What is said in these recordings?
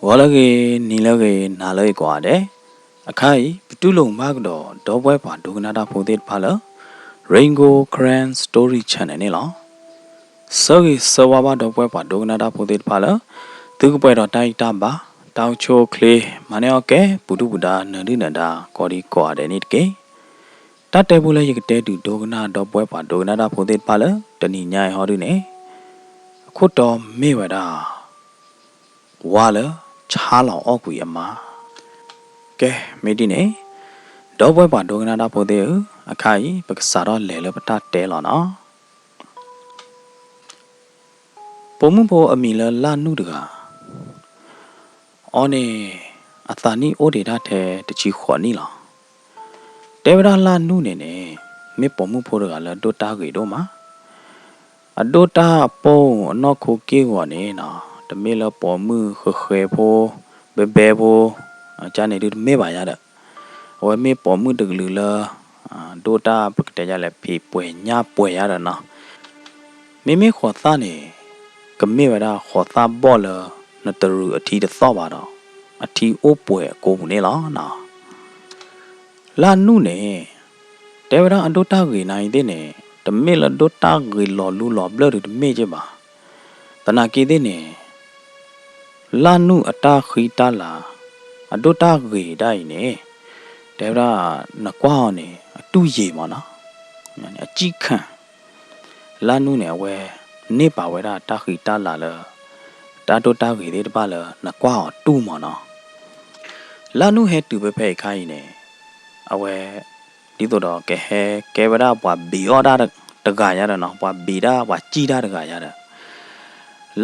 ဂီၤလၢအဂ့ၤ, နံၤလၢအဂ့ၤ, နၤလၢအဂ့ၤကိးဂၤဒဲး, အခါအံၤ ပတူၢ်လိာ်မုာ်ဘၣ်ကဒီး ဒီပုၢ်ဝဲၢ်ပှၤဒိကနၣ်တၢ်ဖိသ့ၣ်တဖၣ်လၢ Rain Gold Karen Story Channel န့ၣ်လီၤ. ဆၢဂ့ၤဆၢဝါဘၣ်ဒီပုၢ်ဝဲၢ်ပှၤဒိကနၣ်တၢ်ဖိသ့ၣ်တဖၣ်လၢ သုကပှဲၤဒီးတၢ်ဂံၢ်တၢ်ဘါ, တၢ်အိၣ်ဆူၣ်အိၣ်ချ့, မၤန့ၢ်အီၣ်ကဲ ပူၤဒုၣ်ပူၤဒါ နၢၤဒုၣ်နၢၤဒါ ကိးဒံကိးဂၤဒဲးန့ၣ်တက့ၢ်. တၢ်တဲဖိလၢယကတဲဒုးဒိကနၣ်ဒီပုၢ်ဝဲၢ်ပှၤဒိကနၣ်တၢ်ဖိသ့ၣ်တဖၣ်လၢ တနံၤညါအံၤဟီဒုန့ၣ်, အခိၣ်တီမ့ၢ်ဝဲဒၣ် ဝါလၢဆါလီၤအီၣ်ကွံာ်အမါ. ကဲ, မ့ၢ်ဒ်န့ၣ်, ဒီပုၢ်ဝဲၢ်ပှၤဒိကနၣ်တၢ်ဖိသ့ၣ်ဧၢ, အခါအံၤ ပကစးထီၣ်လဲၤလၢပတၢ်တဲလီၤနီၤ. ပိာ်မုၣ်ဖိအမံၤလၢလၢ်နူၣ်တဂၤ, အီၤန့ၣ် အသးနံၣ်အိၣ်ဒံးဒၣ်ထဲတဆံဃိးနံၣ်လီၤ. တဲဝဲဒၣ်လၢ်နူၣ်န့ၣ်န့ၣ် မ့ၢ်ပိာ်မုၣ်ဖိတဂၤလၢဒိၣ်တၢ်ဂ့ၤဒိၣ်မး, အဒိၣ်တၢ်အပူၤအနီၢ်ခိက့ၢ်ဂီၤန့ၣ်နီၤ, တမ့ၢ်လၢပိာ်မုၣ်ဃဲဃဲဖိ, ဘဲဘဲဖိ, ကန့ၣ်ဒုးတမ့ၢ်ဘၣ်ယါဒီး, အဝဲမ့ၢ်ပိာ်မုၣ်တကလုာ်လၢ ဒိၣ်တၢ်ပကတဲယါလဲၣ် ဖံးပှဲၤညၣ်ပှဲၤယါဒီးနီၤ, မ့မ့ၢ်ဃိးသၣ်န့ၣ် ကမ့ၢ်ဝဲဒၣ်ဃိးသၣ်ဘီၣ်လၢ နတရုးအထံတသီၣ်ဘၣ်ဒီး အထံအိၣ်ပှဲၤအကိပူၤန့ၣ်လီၤနီၤ. လၢ်နူၣ်န့ၣ် တဲဝဲဒၣ်အဒိၣ်တၢ်ဂ့ၤနၤအံၤသ့ၣ်န့ၣ် တမ့ၢ်လၢဒိၣ်တၢ်ဂ့ၤလီၤလူလီၤဘျၢၣ်ဒုးတမ့ၢ်က့ဘၣ်. သနာ်က့သ့ၣ်န့ၣ် လၢ်နူၣ်အတၢ်ဃံတၢ်လၤ အဒိၣ်တၢ်ဂ့ၤဒၣ်အံၤန့ၣ် တဲဝဲဒၣ် နကွၢ်အီၤန့ၣ် အတူၢ်ယံာ်မးနီၤ, အစံၣ်ခၣ်, လၢ်နူၣ်န့ၣ် အဝဲန့ၢ်ပာ်ဝဲဒၣ်တၢ်ဃံတၢ်လၤလၢ တၢ်ဒိၣ်တၢ်ဂ့ၤသ့ၣ်တဖၣ်လၢနကွၢ်အီၤတူၢ်မးနီၤ. လၢ်နူၣ်ဟဲတုၤဖဲဖဲအံၤအခါအံၤန့ၣ် အဝဲ ဒ်သိးဒီးကဟဲကဲဝဲဒၣ်ပှၤဘံးအီၣ်တၢ်တဂၤယါဒီးနီၤ, ပှၤဘံးတၢ်ပှၤစံၣ်တၢ်တဂၤယါဒီး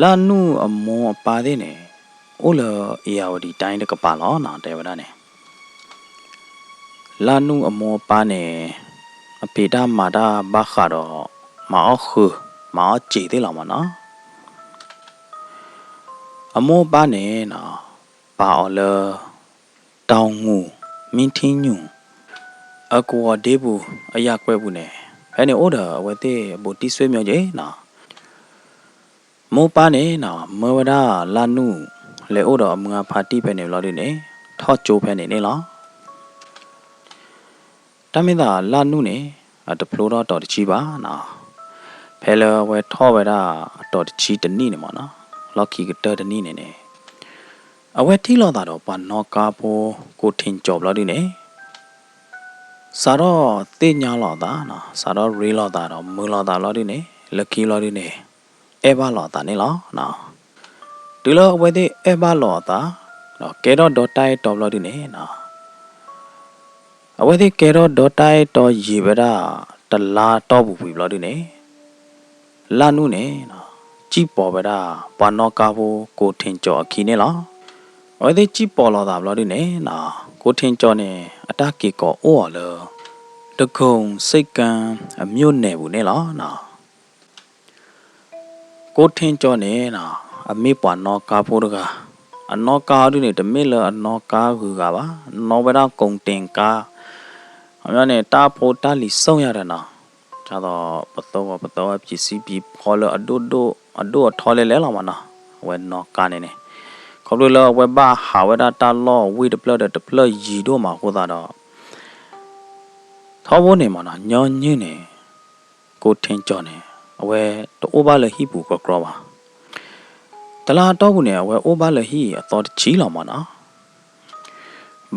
လၢ်နူၣ်အမိၢ်အပၢ်သ့ၣ်န့ၣ် အိၣ်လၢအ့ၣ်ယၣ်ဝတံၤတၢ်တကပၤလီၤနီၤ, တဲဝဲဒၣ်န့ၣ် လၢ်နူၣ်အမိၢ်အပၢ်န့ၣ် အဖံးတၢ်မၤတၢ်ဘၣ်ဃးဒီး မၤအီၣ်ဃုာ် မၤအီၣ်စ့ၤသ့ၣ်လီၤမးနီၤ. အမိၢ်အပၢ်န့ၣ်နီၤ ပာ်အီၤလၢ တောင်ငူ မင်းထင်းညို အကဝီၤဒ့ပူၤ အယၣ်ကွဲးပူၤန့ၣ် ဖဲန့ၣ်အိၣ်ဒီးအဝဲသ့ၣ်အဘူးတံၢ်ဆွေမျိုးက့နီၤ. မိၢ်ပၢ်န့ၣ်နီၤ မၢဝဲဒၣ်လၢ်နူၣ် လဲၤအိၣ်ဒီးအမုၢ်အဖါတံၢ်ဖဲန့ၣ်ဘျီဒုန့ၣ် ထီၣ်ကၠိဖဲန့ၣ်န့ၣ်လီၤ. တၢ်မ့ၢ်သးလၢ်နူၣ်န့ၣ် အတဖျိထီၣ်အတီၤတဆံဘၣ်နီၤ. ဖဲလၢအဝဲထီၣ်ဝဲဒၣ်အတီၤတဆံတနံၣ်န့ၣ်မးနီၤ, လီၢ်ခံကတၢၢ်တနံၣ်န့ၣ်န့ၣ် အဝဲထံၣ်လိာ်သးဒီးပှၤနီၣ်ကါဖိ ကိးထ့ကၠီၤဘျီဒုန့ၣ် စးထီၣ်သ့ၣ်ညါလိာ်သးနီၤ, စးထီၣ်ရ့လိာ်သးဒီးမုာ်လိာ်သးဘျီဒုန့ၣ် လၢခံဘျီဒုန့ၣ် အဲၣ်ဘၣ်လိာ်အသးန့ၣ်လီၤ. တုၤလၢအဝဲသ့ၣ်အဲၣ်ဘၣ်လိာ်အသး ဒီးကဲထီၣ်ဒီတၢ်အဲၣ်တီဘျီဒုန့ၣ်နီၤ, အဝဲသ့ၣ်ကဲထီၣ်ဒီတၢ်အဲၣ်တီယံာ်ဝဲဒၣ်တလါတီၢ်ပူၤကွံာ်ဘျီဒုန့ၣ် လၢ်နူၣ်န့ၣ် စံၣ်ပိာ်ဝဲဒၣ် ပှၤနီၣ်ကါဖိ ကိးထ့ကၠီၤအခံန့ၣ်လီၤ. အဝဲသ့ၣ်စံၣ်ပိာ်လိာ်သးဘျီဒုန့ၣ်နီၤ, ကိးထ့ကၠီၤန့ၣ် အတၢ်က့ၤကိးအိၣ်အီၤလၢ ဒကိၣ်စ့ၣ်ကၢၣ် အမျိၣ်နဲၣ်ပူၤန့ၣ်လီၤ. ကိးထ့ကၠီၤန့ၣ်နီၤ, အမ့ၢ်ပှၤနီၣ်ကါဖိတဂၤ, အနီၣ်ကါအီၤဒုန့ၣ် တမ့ၢ်လၢအနီၣ်ကါဂုၤဂၤဘၣ်, နီၣ်ဝဲဒၣ်ကိးတ့ၢ်ကါ, အမ့ၢ်န့ၣ် တၢ်ဖိတၢ်လံၤစိၣ်ညါဒီးနီၤ, ဒ်သိးပသဝီပသဝီပစံးစံးပံးဖီလၢအဒိၣ်ဒိၣ် အဒိၣ်အထီလဲၣ်လဲၣ်လီၤမးနီၤ, အဝဲနီၣ်ကါန့ၣ်န့ၣ်, ခီဖျိလၢအဝဲဘၣ်ဟးဝဲဒၣ်တၢ်လီၢ်ဝ့ၢ်တဖျၢၣ်ဒီးတဖျၢၣ်ယံၤဒိၣ်မးအဃိသတးဒီး ထီဘိန့ၣ်မးနီၤ, ညီနုၢ်န့ၣ် ကိးထ့ကၠီၤန့ၣ် အဝဲတအိၣ်ဘၣ်လၢဟံၣ်ပူၤကြီကြီဘၣ်. တလါအတီၢ်ပူၤန့ၣ် အဝဲအိၣ်ဘၣ်လၢဟံၣ်အသီတဆံလီၤမးနီၤ.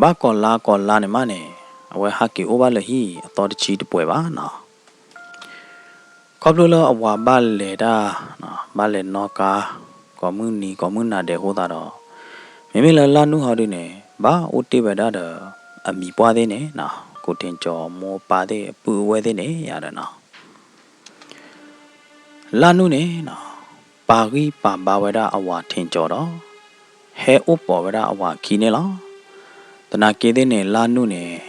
ဘၣ်ကိးလါကိးလါန့ၣ်မးန့ၣ် အဝဲဟးက့ၤအိၣ်ဘၣ်လၢဟံၣ်အသီတဆံတပှဲၤဘၣ်နီၤ. ခီဖျိလၢအဝၤဘၣ်လဲၤတၢ်, ဘၣ်လဲၤနီၣ်ကါ ကိးမုၢ်နံၤကိးမုၢ်နၤဒဲးအဃိသတးဒီး မ့မ့ၢ်လၢလၢ်နူၢ်ဟီဒုန့ၣ် ဘၣ်အိၣ်တ့ၢ်ဝဲဒၣ်ဒီး အမံၤပှၢ်သ့ၣ်န့ၣ်နီၤ, ကိးထ့ကၠီၤမိၢ်ပၢ်သ့ၣ်အပုၢ်အဝဲၢ်သ့ၣ်န့ၣ်ယါဒီးနီၤ. လၢ်နူၢ်န့ၣ်နီၤ, ပာ်ဂံၢ်ပာ်ဘါဝဲဒၣ်အဝၤထ့ကၠီၤဒီး ဟဲအိၣ်ပိာ်ဝဲဒၣ်အဝၤအခံန့ၣ်လီၤ. သနာ်က့သ့ၣ်န့ၣ် လၢ်နူၢ်န့ၣ်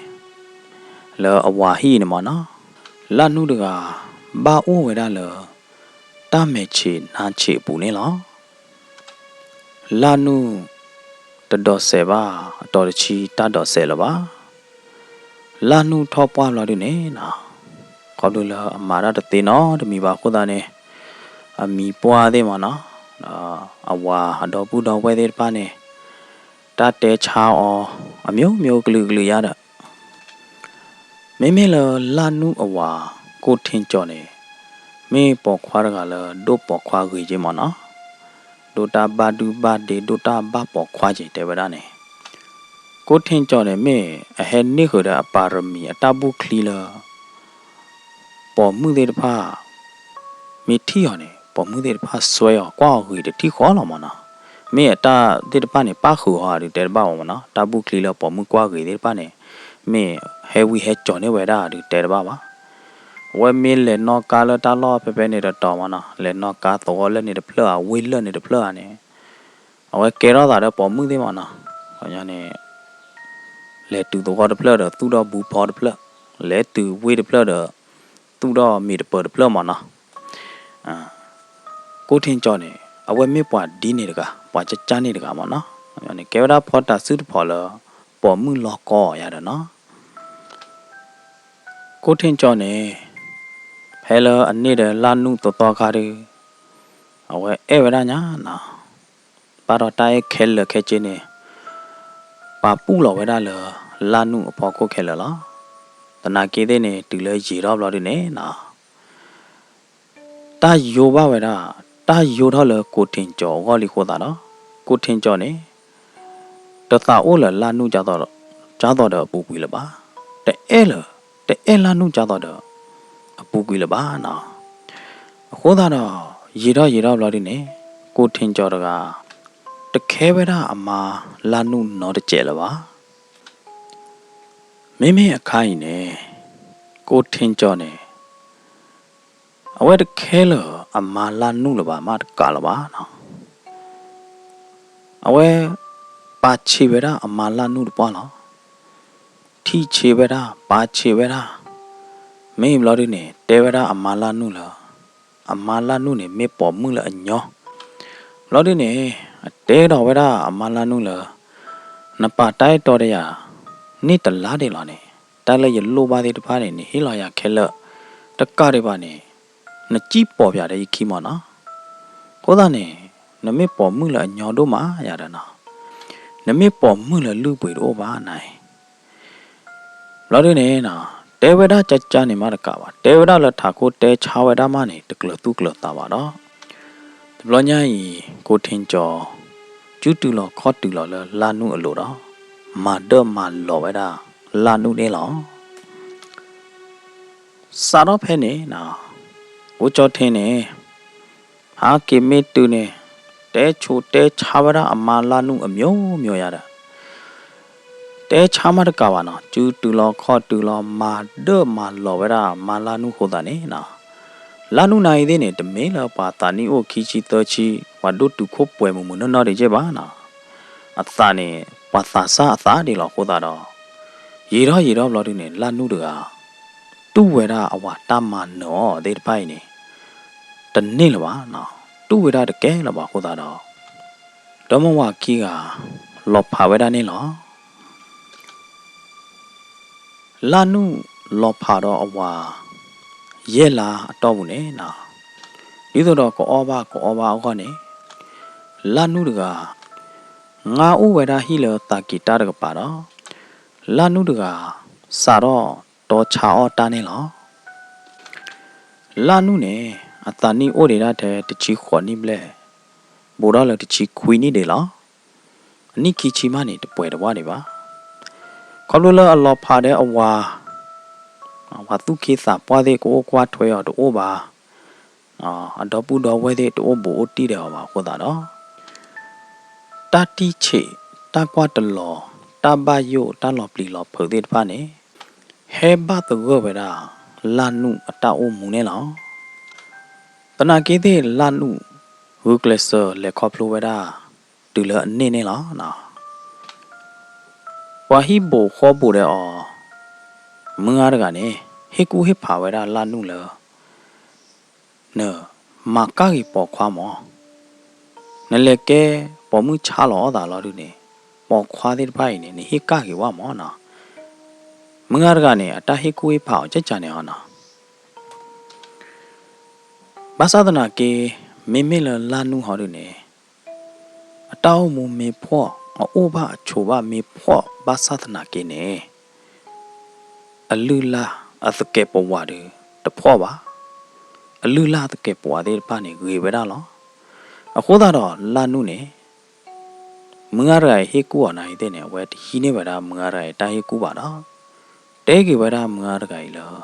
လၢအဝၤဟံၣ်န့ၣ်မးနီၤ, လၢ်နူၢ်တဂၤ ဘၣ်အိၣ်ဝဲဒၣ်လၢ တၢ်မဲာ်ဆံးနါဆံးအပူၤန့ၣ်လီၤ. လၢ်နူၢ် တဒိးစဲးဘၣ် အတီၤတဆံတၢ်ဒိးစဲးလၢၤဘၣ်. လၢ်နူၢ်ထီၣ်ပှၢ်ဘျီဒုန့ၣ်နီၤ, ခီဖျိလၢအမၤတၢ်တသ့နီတမံၤဘၣ်အဃိသတးန့ၣ် အမံၤပှၢ်သ့ၣ်မးနီၤ, ဒီးအဝၤအဒီပုၢ်ဒီဝဲၢ်သ့ၣ်တဖၣ်န့ၣ် တၢ်တဲဆါအီၤ အမျိုးမျိုးကလုာ်ကလုာ်ယါဒီး မ့မ့ၢ်လၢလၢ်နူၣ်အဝၤ ကိၣ်ထ့ကၠီန့ၣ် မ့ၢ်ပိာ်ခွါတဂၤလၢဒိၣ်ပိာ်ခွါဂ့ၤက့မ့ၢ်နီၤ, ဒိၣ်တၢ်ဘၣ်ဒုၣ်ဘၣ်ဒ့ ဒိၣ်တၢ်ဘၣ်ပိာ်ခွါက့ၤတဲဝဲဒၣ်န့ၣ်, ကိၣ်ထ့ကၠီန့ၣ် မ့ၢ်အဟဲန့ၢ်ဃုာ်ဒီးအပၤရမံၤအတၢ်ဘူၣ်ချံလၢ ပိာ်မုၣ်သ့ၣ်တဖၣ် မ့ၢ်ထံၣ်အီၤန့ၣ် ပိာ်မုၣ်သ့ၣ်တဖၣ်စွဲအီၤ ကွၢ်အီၤဂ့ၤတထံၣ်ဃီလီၤမ့ၢ်နီၤ. မ့ၢ်အတၢ်သ့ၣ်တဖၣ်န့ၣ် ပၣ်ဃုာ်အီၤဒုးတဲတဘၣ်ဘၣ်မ့ၢ်နီၤ, တၢ်ဘူၣ်ချံလၢပိာ်မုၣ်ကွၢ်ဂ့ၤသ့ၣ်တဖၣ်န့ၣ် မ့ၢ်ဟဲဝံဟဲကၠီၤန့ၢ်ဝဲဒၣ်ဒုးတဲတဘၣ်ဘၣ်. အဝဲမ့ၢ်လဲၤနီၣ်ကါလၢတၢ်လီၢ်ဖဲဖဲန့ၣ်တတီၤမ့ၢ်နီၤ, လဲၤနီၣ်ကါသဝီလၢန့ၣ်တဖျၢၣ်ဧါ ဝ့ၢ်လၢန့ၣ်တဖျၢၣ်ဧါန့ၣ် အဝဲကဲထီၣ်သးဒီးပိာ်မုၣ်သ့ၣ်မ့ၢ်နီၤ, န့ၣ် လဲၤတုၤသဝီတဖျၢၣ်ဒီးသူၣ်ထီၣ်ဘုဖီတဖျၢၣ်, လဲၤတုၤဝ့ၢ်တဖျၢၣ်ဒီး သူၣ်ထီၣ်မ့ၤတပၢၤတဖျၢၣ်မ့ၢ်နီၤ. ကိၣ်ထ့ကၠီန့ၣ် အဝဲမ့ၢ်ပှၤဒ်န့ၣ်တဂၤ ပှၤကၢ်ကၢ်န့ၣ်တဂၤမ့ၢ်နီၤ, ကဲဝဲဒၣ်ဖီတၢ်စုတဖီၣ်လၢ ပိာ်မုၣ်လီၤကီအီၤယၤဒီးနီၤ. ကိၣ်ထ့ကၠီန့ၣ် ဖဲလၢအန့ၢ်ဒီးလၢ်နူၣ်သီသီခါဒီး အဝဲအဲၣ်ဝဲဒၣ်ညါနီၤ, ဘၣ်ဒီးတၢ်အဲၣ်ခဲလၢာ်ခဲဆ့န့ၣ် ပာ်ပူၣ်လီၤဝဲဒၣ်လၢ လၢ်နူၣ်အဖီခိၣ်ခဲလၢာ်လီၤ. သနာ်က့သ့ၣ်န့ၣ် တုၤလၢယံာ်ထီၣ်ဘျီဒုန့ၣ်နီၤ တၢ်ယိဘၣ်ဝဲဒၣ်, တၢ်ယိထီၣ်လၢကိၣ်ထ့ကၠီအဂီၢ်လံအဃိသတးဒီး ကိၣ်ထ့ကၠီန့ၣ် တသးအိၣ်လၢလၢ်နူၣ် ကၢ်သိးဒီးအပူၤကွံာ်လၢၤဘၣ်, တအဲၣ်လၢ, တအဲၣ်လၢ်နူၣ်ကၢ်သိးဒီး အပူၤကွံာ်လၢၤဘၣ်နီၤ. အဃိသတးဒီး ယံာ်ထီၣ်ယံာ်ထီၣ်ဘျီဒုန့ၣ် ကိၣ်ထ့ကၠီတဂၤ တခဲဝဲဒၣ်အမါလၢ်နူၣ်နီတစဲးလၢၤဘၣ်. မ့မ့ၢ်အခါအံၤန့ၣ် ကိၣ်ထ့ကၠီန့ၣ် အဝဲတခဲလၢာ်အမါလၢ်နူၣ်လၢၤဘၣ် မးတကးလၢၤဘၣ်နီၤ. အဝဲပာ်ဆံးဝဲဒၣ်အမါလၢ်နူၣ်တပှၢ်လီၤ. ထံၣ်ဆံးဝဲဒၣ် ပာ်ဆံးဝဲဒၣ်, မ့ၢ်ဘျီဒုန့ၣ် တဲဝဲဒၣ်အမါလၢ်နူၣ်လၢ အမါလၢ်နူၣ်န့ၣ် မ့ၢ်ပိာ်မုၣ်လၢအညီ, ဘျီဒုန့ၣ် အတဲဒီးဝဲဒၣ်အမါလၢ်နူၣ်လၢ နပာ်တၢ်အဲၣ်တီတယၤ န့ၢ်တလါဒံးလီၤန့ၣ် တၢ်လၢယလိၣ်ဘၣ်သ့ၣ်တဖၣ်န့ၣ် နဟ့ၣ်လီၤယၤခဲလၢာ်, တကးဒံးဘၣ်န့ၣ် နစံၣ်ပိာ်ပၠးဒီးယခံမ့ၢ်နီၤ. အဃိသတးန့ၣ် နမ့ၢ်ပိာ်မုၣ်လၢအညီဒိၣ်မးယၤဒီးနီၤ, နမ့ၢ်ပိာ်မုၣ်လၢလုၢ်ပှ့ၤတအိၣ်ဘၣ်နၤအံၤ ဘျီဒုန့ၣ် တဲဝဲဒၣ်ကၢ်ကၢ်န့ၣ်မးတကးဘၣ်, တဲဝဲဒၣ်လၢထးခိၣ်တဲဆါဝဲဒၣ်မးန့ၣ် တကျၢၤသူၣ်ကျၢၤသးဘၣ်ဒီး တဘျီညါအံၤ ကိၣ်ထ့ကၠီ စုတုၤလီၤခီၣ်တုၤလီၤလၢလၢ်နူၣ်အလိၤဒီး မၤဒၢၣ်မၤလီၤဝဲဒၣ်လၢ်နူၣ်န့ၣ်လီၤ. စးထီၣ်ဖဲန့ၣ် ကိၣ်ကၠီထ့န့ၣ် ဟးက့ၤမ့ၢ်တုၤန့ၣ် တဲဆိတဲဆါဝဲဒၣ်အမါလၢ်နူၣ်အမျိုးမျိုးယၤဒီး တဲဆါမးတကးဘၣ်နီၤ, စုတုၤလီၤခီၣ်တုၤလီၤ မၤဒၢၣ်မၤလီၤဝဲဒၣ်မါလၢ်နူၣ်အဃိသတးန့ၣ်နီၤ, လၢ်နူၣ်နၤအံၤသ့ၣ်န့ၣ် တမ့ၢ်လၢပှၤသးနံၣ်အိၣ်ခံဆံသၢဆံ ပှၤဒိၣ်တုာ်ခိၣ်ပှဲၤမုာ်မုာ်နီၢ်နီၢ်ဒံးက့ဘၣ်နီၤ, အသးန့ၣ် ပှၤသးစၢ်အသးဒံးလီၤအဃိသတးဒီး ယံာ်ထီၣ်ယံာ်ထီၣ်ဘျီဒုန့ၣ် လၢ်နူၣ်တဂၤ တူၢ်ဝဲဒၣ်အဝၤတၢ်မၤနၢၤအီၤသ့ၣ်တဖၣ်အံၤန့ၣ် တန့ၢ်လၢၤဘၣ်နီၤ, တူၢ်ဝဲဒၣ်တကဲလၢၤဘၣ်အဃိသတးဒီး ဒီမါဝၤခံဂၤ လီၤဖးဝဲဒၣ်န့ၣ်လီၤ. လၢ်နူၣ်လီၤဖးဒီးအဝၤ ယဲၢ်လါအတီၢ်ပူၤန့ၣ်နီၤ, ဒ်သိးဒီးကအီၣ်ဘၣ်ကအီဘၣ်အဂီၢ်န့ၣ် လၢ်နူၣ်တဂၤ ငါအိၣ်ဝဲဒၣ်ဟံၣ်လၢသးက့ၤတၢ်တကပၤဒီး လၢ်နူၣ်တဂၤ စးထီၣ်တီဆါအီၣ်တၢ်န့ၣ်လီၤ. လၢ်နူၣ်န့ၣ် အသးနံၣ်အိၣ်ဒံးဒၣ်ထဲတဆံဃိးနံၣ်ဘျဲၣ်, ဘူးထီၣ်လၢတဆံခွံနံၣ်ဒံးလီၤ. အနံၣ်ခံဆံမးန့ၣ် တပှဲၤတဝၢ်ဒံးဘၣ်. ခီဖျိလၢအလီၤဖးဒီးအဝၤ, ပှၤသူၣ်က့သးပှၢ်သ့ၣ်ကအိၣ်ကွၢ်ထွဲအီၤတအိၣ်ဘၣ်, အဒီပုၢ်ဒီဝဲၢ်သ့ၣ်တအိၣ်ဘူးအိၣ်တံၢ်ဒီးအီၤဘၣ်အဃိသတးဒီး တၢ်တံၢ်ဆံး, တၢ်ကွၢ်တလီၤ, တၢ်ဘၣ်ယိၣ်, တၢ်လီၤပျံၤလီၤဖုးသ့ၣ်တဖၣ်န့ၣ် ဟဲဘၣ်သဂၢၢ်ဝဲဒၣ် လၢ်နူၣ်အတၢ်အိၣ်မူန့ၣ်လီၤ. သနာ်က့သ့ၣ် လၢ်နူၣ် ဂုာ်ကျဲးစၢးလဲၤခီဖျိဝဲဒၣ် တုၤလၢအန့ၢ်န့ၣ်လီၤ. ပှၤဟံၣ်ဘူးဃီဘူးဒီးအီၤ မုၢ်ဂၤတဂၤန့ၣ် ဟ့ၣ်ကူၣ်ဟ့ၣ်ဖးဝဲဒၣ်လၢ်နူၣ်လၢ နမၤကၢ်ဂ့ၤပိာ်ခွါမး, နလဲၤကဲပိာ်မုၣ်ဆါလီၤအီၣ်သးလီၤဒုန့ၣ် ပိာ်ခွါသ့ၣ်တဖၣ်အံၤန့ၣ် နဟ့ၣ်ကၢ်ဂ့ၤဝဲမးနီၤ. မုၢ်ဂၤတဂၤန့ၣ် အတၢ်ဟ့ၣ်ကူၣ်ဟ့ၣ်ဖးအီၤကၢ်ကၢ်န့ၣ်ဟီနီၤ. ဘၣ်ဆၣ်သနာ်က့ မ့မ့ၢ်လၢလၢ်နူၣ်ဟီဒုန့ၣ် အတၢ်အိၣ်မူမ့ၢ်ဖှီၣ် အအိၣ်ဘၣ်အဆိးဘၣ်မ့ၢ်ဖှီၣ်ဘၣ်ဆၣ်သနာ်က့န့ၣ် အလုၢ်အလၢ်အသကဲးပဝးဒီးတဖှီၣ်ဘၣ်. အလုၢ်အလၢ်အသကဲးပဝးသ့ၣ်တဖၣ်န့ၣ် ဂ့ၤဝဲဒၣ်လီၤ. အဃိသတးဒီးလၢ်နူၣ်န့ၣ် မုၢ်ဂၤတဂၤအံၤဟ့ၣ်ကူၣ်အီၤနၤအံၤသ့ၣ်န့ၣ် အဝဲတဟံးန့ၢ်ဝဲဒၣ်မုၢ်ဂၤတဂၤအံၤတၢ်ဟ့ၣ်ကူၣ်ဘၣ်ဒီး တဲက့ၤဝဲဒၣ်မုၢ်ဂၤတဂၤအံၤလၢ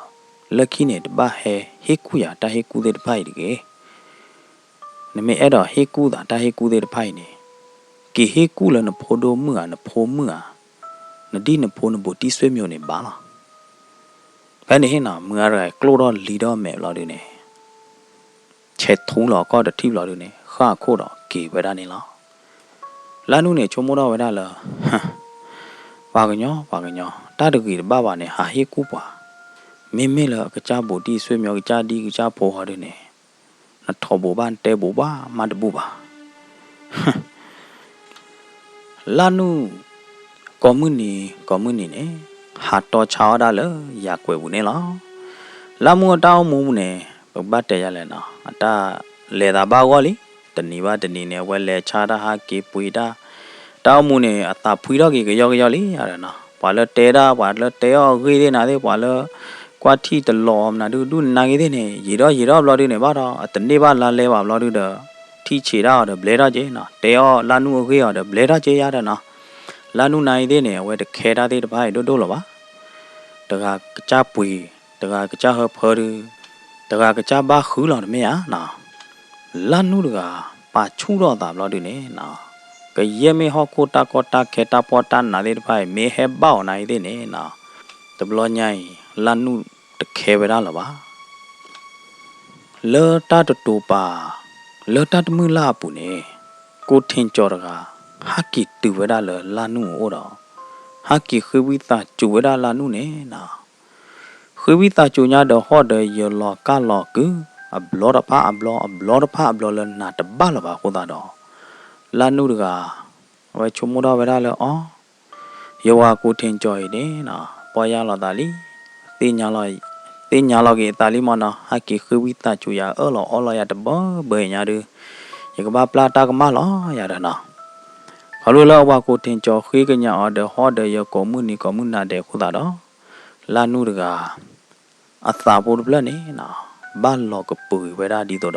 လၢခံန့ၣ် တဘၣ်ဟဲဟ့ၣ်ကူၣ်ယၤတၢ်ဟ့ၣ်ကူၣ်သ့ၣ်တဖၣ်အံၤတဂ့ၤ. နမ့ၢ်အဲၣ်ဒိးဟ့ၣ်ကူၣ်သးတၢ်ဟ့ၣ်ကူၣ်သ့ၣ်တဖၣ်အံၤန့ၣ် က့ၤဟ့ၣ်ကူၣ်လၢနဖိဒိၣ်မုၣ်ဧါ နဖိမုၣ်ဧါ နဒံၣ်နဖိနဘူးတံၢ်စွ့ၣ်မၠိန့ၣ်ဘၣ်လီၤ. ဖဲန့ၣ်ဟ့ၣ်နီၤ မုၢ်ဂၤတဂၤအံၤကျိၣ်ထီၣ်လံထီၣ်မဲာ်ဘျီဒုန့ၣ် ဆဲးထူလီၤကီၢ်တထံၣ်ဘျီဒုန့ၣ် ဃၣ်အခိၣ်ဒီးက့ၤဝဲဒၣ်န့ၣ်လီၤ. လၢ်နူၣ်န့ၣ် ဆိကမိၣ်ထီၣ်ဝဲဒၣ်လၢ ပှၤကညီ ပှၤကညီ တၢ်တဂ့ၤတဘၣ်ဘၣ်န့ၣ် ဟးဟ့ၣ်ကူၣ်ပှၤ, မ့မ့ၢ်လၢအကစၢ်ဘူးတံၢ်စွ့ၣ်မၠိ ကစၢ်ဒံကစၢ်ဖိဟီဒုန့ၣ် နထိးဘူးဘၣ်နတဲဘူးဘၣ်မးတဘူးဘၣ်. လၢ်နူၣ် ကိးမုၢ်နံၤ ကိးမုၢ်နံၤန့ၣ် ဟးတီဆါအီၣ်ဒၣ်လၢယၤကွဲးပူၤန့ၣ်လီၤ. လၢ်မူအတၢ်အိၣ်မူန့ၣ် ပကဘၣ်တဲယၤလဲၣ်နီၤ အတၢ်လဲၤသးဘၣ်ဂီၢ်လံ. တနံၤဘၣ်တနံၤန့ၣ် အဝဲလဲၤဆါတၢ်ဟးက့ၤပှ့ၤတၢ်, တၢ်အိၣ်မူန့ၣ် အသးဖှံထီၣ်က့ၤကယီကယီလံယၤဒီးနီၤ. ပှၤလၢတဲဒၣ် ပှၤလၢတဲအီၣ်အဂ့ၢ်သ့ၣ်နၤသ့ၣ် ပှၤလၢကွၢ်ထံၣ်တလီၤအီၤမနုၤဒုဒုနၤဂ့ၤသ့ၣ်န့ၣ် ယံာ်ဒီးယံာ်ဒီးဘျီဒုန့ၣ်ဘၣ်ဒီး အတန့ၢ်ဘၣ်လါလဲဘၣ်ဘျီဒုဒီး ထံၣ်ဆံးဒၣ်အီၤဒီးဘျဲထီၣ်က့ၤနီၤ. တဲအီၣ်လၢ်နူၣ်အဂ့ၢ်အီၤဒီးဘျဲထီၣ်က့ၤယၤဒီးနီၤ. လၢ်နူၣ်နၤအံၤသ့ၣ်န့ၣ် အဝဲတခဲတၢ်သ့ၣ်တဖၣ်အံၤဒိၣ်ဒိၣ်လၢၤဘၣ်. တဂၤကစၢ်ပှ့ၤ, တဂၤကစၢ်ဟၢဖၢဒု, တဂၤကစၢ်ဘၣ်ဃုလီၤတမ့ၢ်ဧါနီၤ. လၢ်နူၣ်တဂၤ ပာ်ဆူၣ်ထီၣ်သးဘျီဒုန့ၣ်နီၤ, ကယဲၢ်မ့ၢ်ဟီၣ်ခိၣ်တၢ်ကီတၢ်ခဲတၢ်ဖှီၣ်တၢ်နးသ့ၣ်တဖၣ်အံၤ မ့ၢ်ဟဲဘၣ်အီၤနၤအံၤသ့ၣ်န့ၣ်နီၤ, တဘျီညါအံၤ လၢ်နူၣ်တခဲဝဲဒၣ်လၢၤဘၣ်. လၢတၢ်တတိၤပာ် လၢတၢ်တမုၢ်လၢ်အပူၤန့ၣ် ကိးထ့ၣ်ကၠီၤတဂၤ ဟးက့ၤတုၤဝဲဒၣ်လၢလၢ်နူၣ်အအိၣ်ဒီး ဟဲက့ၤဃ့ဝံသးစူၤဝဲဒၣ်လၢ်နူၣ်န့ၣ်နီၤ. ဃ့ဝံသးစူၤညါဒီးဟီၣ်ဒီးယၢၤလီၤကၢ်လီၤကု အဘျီတဖၣ်အဘျီ အဘျီတဖၣ်အဘျီလၢနၤတဘၣ်လၢၤဘၣ်အဃိသတးဒီး လၢ်နူၣ်တဂၤ အဝဲဆိကမိၣ်ထီၣ်ဝဲဒၣ်လၢအီၤ ယဝၤကိးထ့ၣ်ကၠီၤအံၤန့ၣ်နီၤ ပီၢ်ယၢ်လီၤသးလံ, သ့ၣ်ညါလီၤက့ၤအသးလံမ့ၢ်နီၤ, ဟဲက့ၤဃ့ဝံသးစူၤယၤအၢၣ်လီၤအီလီၤယၤတဘၢဘၢအံၤညါဒုး ယကဘၣ်ပျၢ်တၢ်ကမၣ်လီၤယၤဒီးနီၤ. ခီဖျိလၢအဝၤကိးထ့ၣ်ကၠီၤဃ့ကညးအီၤဒီးဟီၣ်ဒီးယၢၤကိးမုၢ်နံၤကိးမုၢ်နၤဒဲးအဃိသတးဒီး လၢ်နူၣ်တဂၤ အသးဖိတဖျၢၣ်န့ၣ်နီၤ ဘၣ်လီၤကပုာ်ကွံာ်ဝဲဒၣ်ဒ်သိးဒီး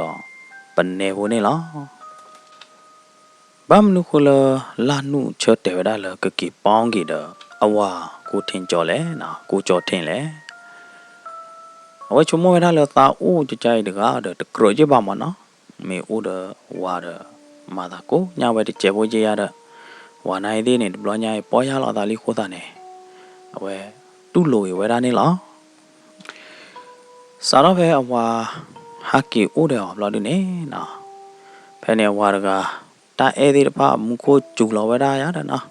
ပနဲဖိန့ၣ်လီၤ. ဘၣ်မနုၤဃိလၢ လၢ်နူၣ်ဆၢတဲာ်ဝဲဒၣ်လၢကက့ၤပီၣ်က့ၤဒီး အဝၤကိးထ့ၣ်ကၠီၤလဲၣ်နီၤ, ကိးကၠီၤထ့ၣ်လဲၣ်. အဝဲဆိကမိၣ်ဝဲဒၣ်လၢသးအိၣ်ကကါအံၤတဂၤဒီးတကြၢးက့ဘၣ်မ့ၢ်နီၤ, မ့ၢ်အိၣ်ဒီးဝၤဒီး မၤသးကိးညါဝဲတစဲးဖိက့ယါဒီး ဝၤနၤအံၤသ့ၣ်န့ၣ် တဘျီညါအံၤပီၢ်ယၢ်လီၤသးလံအဃိသတးန့ၣ် အဝဲတူၢ်လိာ်က့ၤဝဲဒၣ်န့ၣ်လီၤ. စးထီၣ်ဖဲအဝၤ ဟးက့ၤအိၣ်ဒီးအီၤဘျီဒုန့ၣ်နီၤ, ဖဲန့ၣ်အဝၤတဂၤ တၢ်အဲၣ်သ့ၣ်တဖၣ်အမူခိၣ်စူၤလီၤဝဲဒၣ်ယါဒီးနီၤ,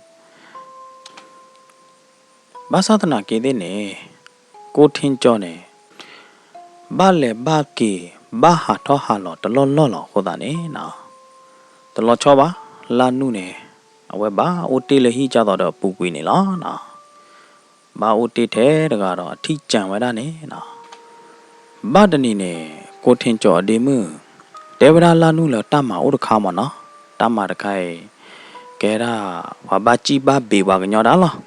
ဘၣ်ဆၣ်သနာ်က့သ့ၣ်န့ၣ် ကိးထ့ၣ်ကၠီၤန့ၣ် ဘၣ်လဲၤဘၣ်က့ၤ ဘၣ်ဟးထီၣ်ဟးလီၤတလီၢ်လီၢ်လီၤအဃိသတးန့ၣ်နီၤ, တလီၤဆီဘၣ်, လၢ်နူၣ်န့ၣ် အဝဲဘၣ်အိၣ်တ့ၢ်လၢဟံၣ်ကၢ်သိးဒီးအပူၤကွံာ်န့ၣ်လီၤနီၤ. ဘၣ်အိၣ်တ့ၢ်ထဲတဂၤဒီးအထံၣ်ကၢၤဝဲဒၣ်န့ၣ်နီၤ. ဘၣ်တနံၤန့ၣ် ကိးထ့ၣ်ကၠီၤအဒ့မုၣ် တဲဝဲဒၣ်လၢ်နူၣ်လၢတၢ်မၤအိၣ်တခါမ့ၢ်နီၤ, တၢ်မၤတခါအံၤ ကဲဒၣ် ပှၤဘၣ်စံၣ်ဘၣ်ဘ့းပှၤကညီဒၣ်လီၤ,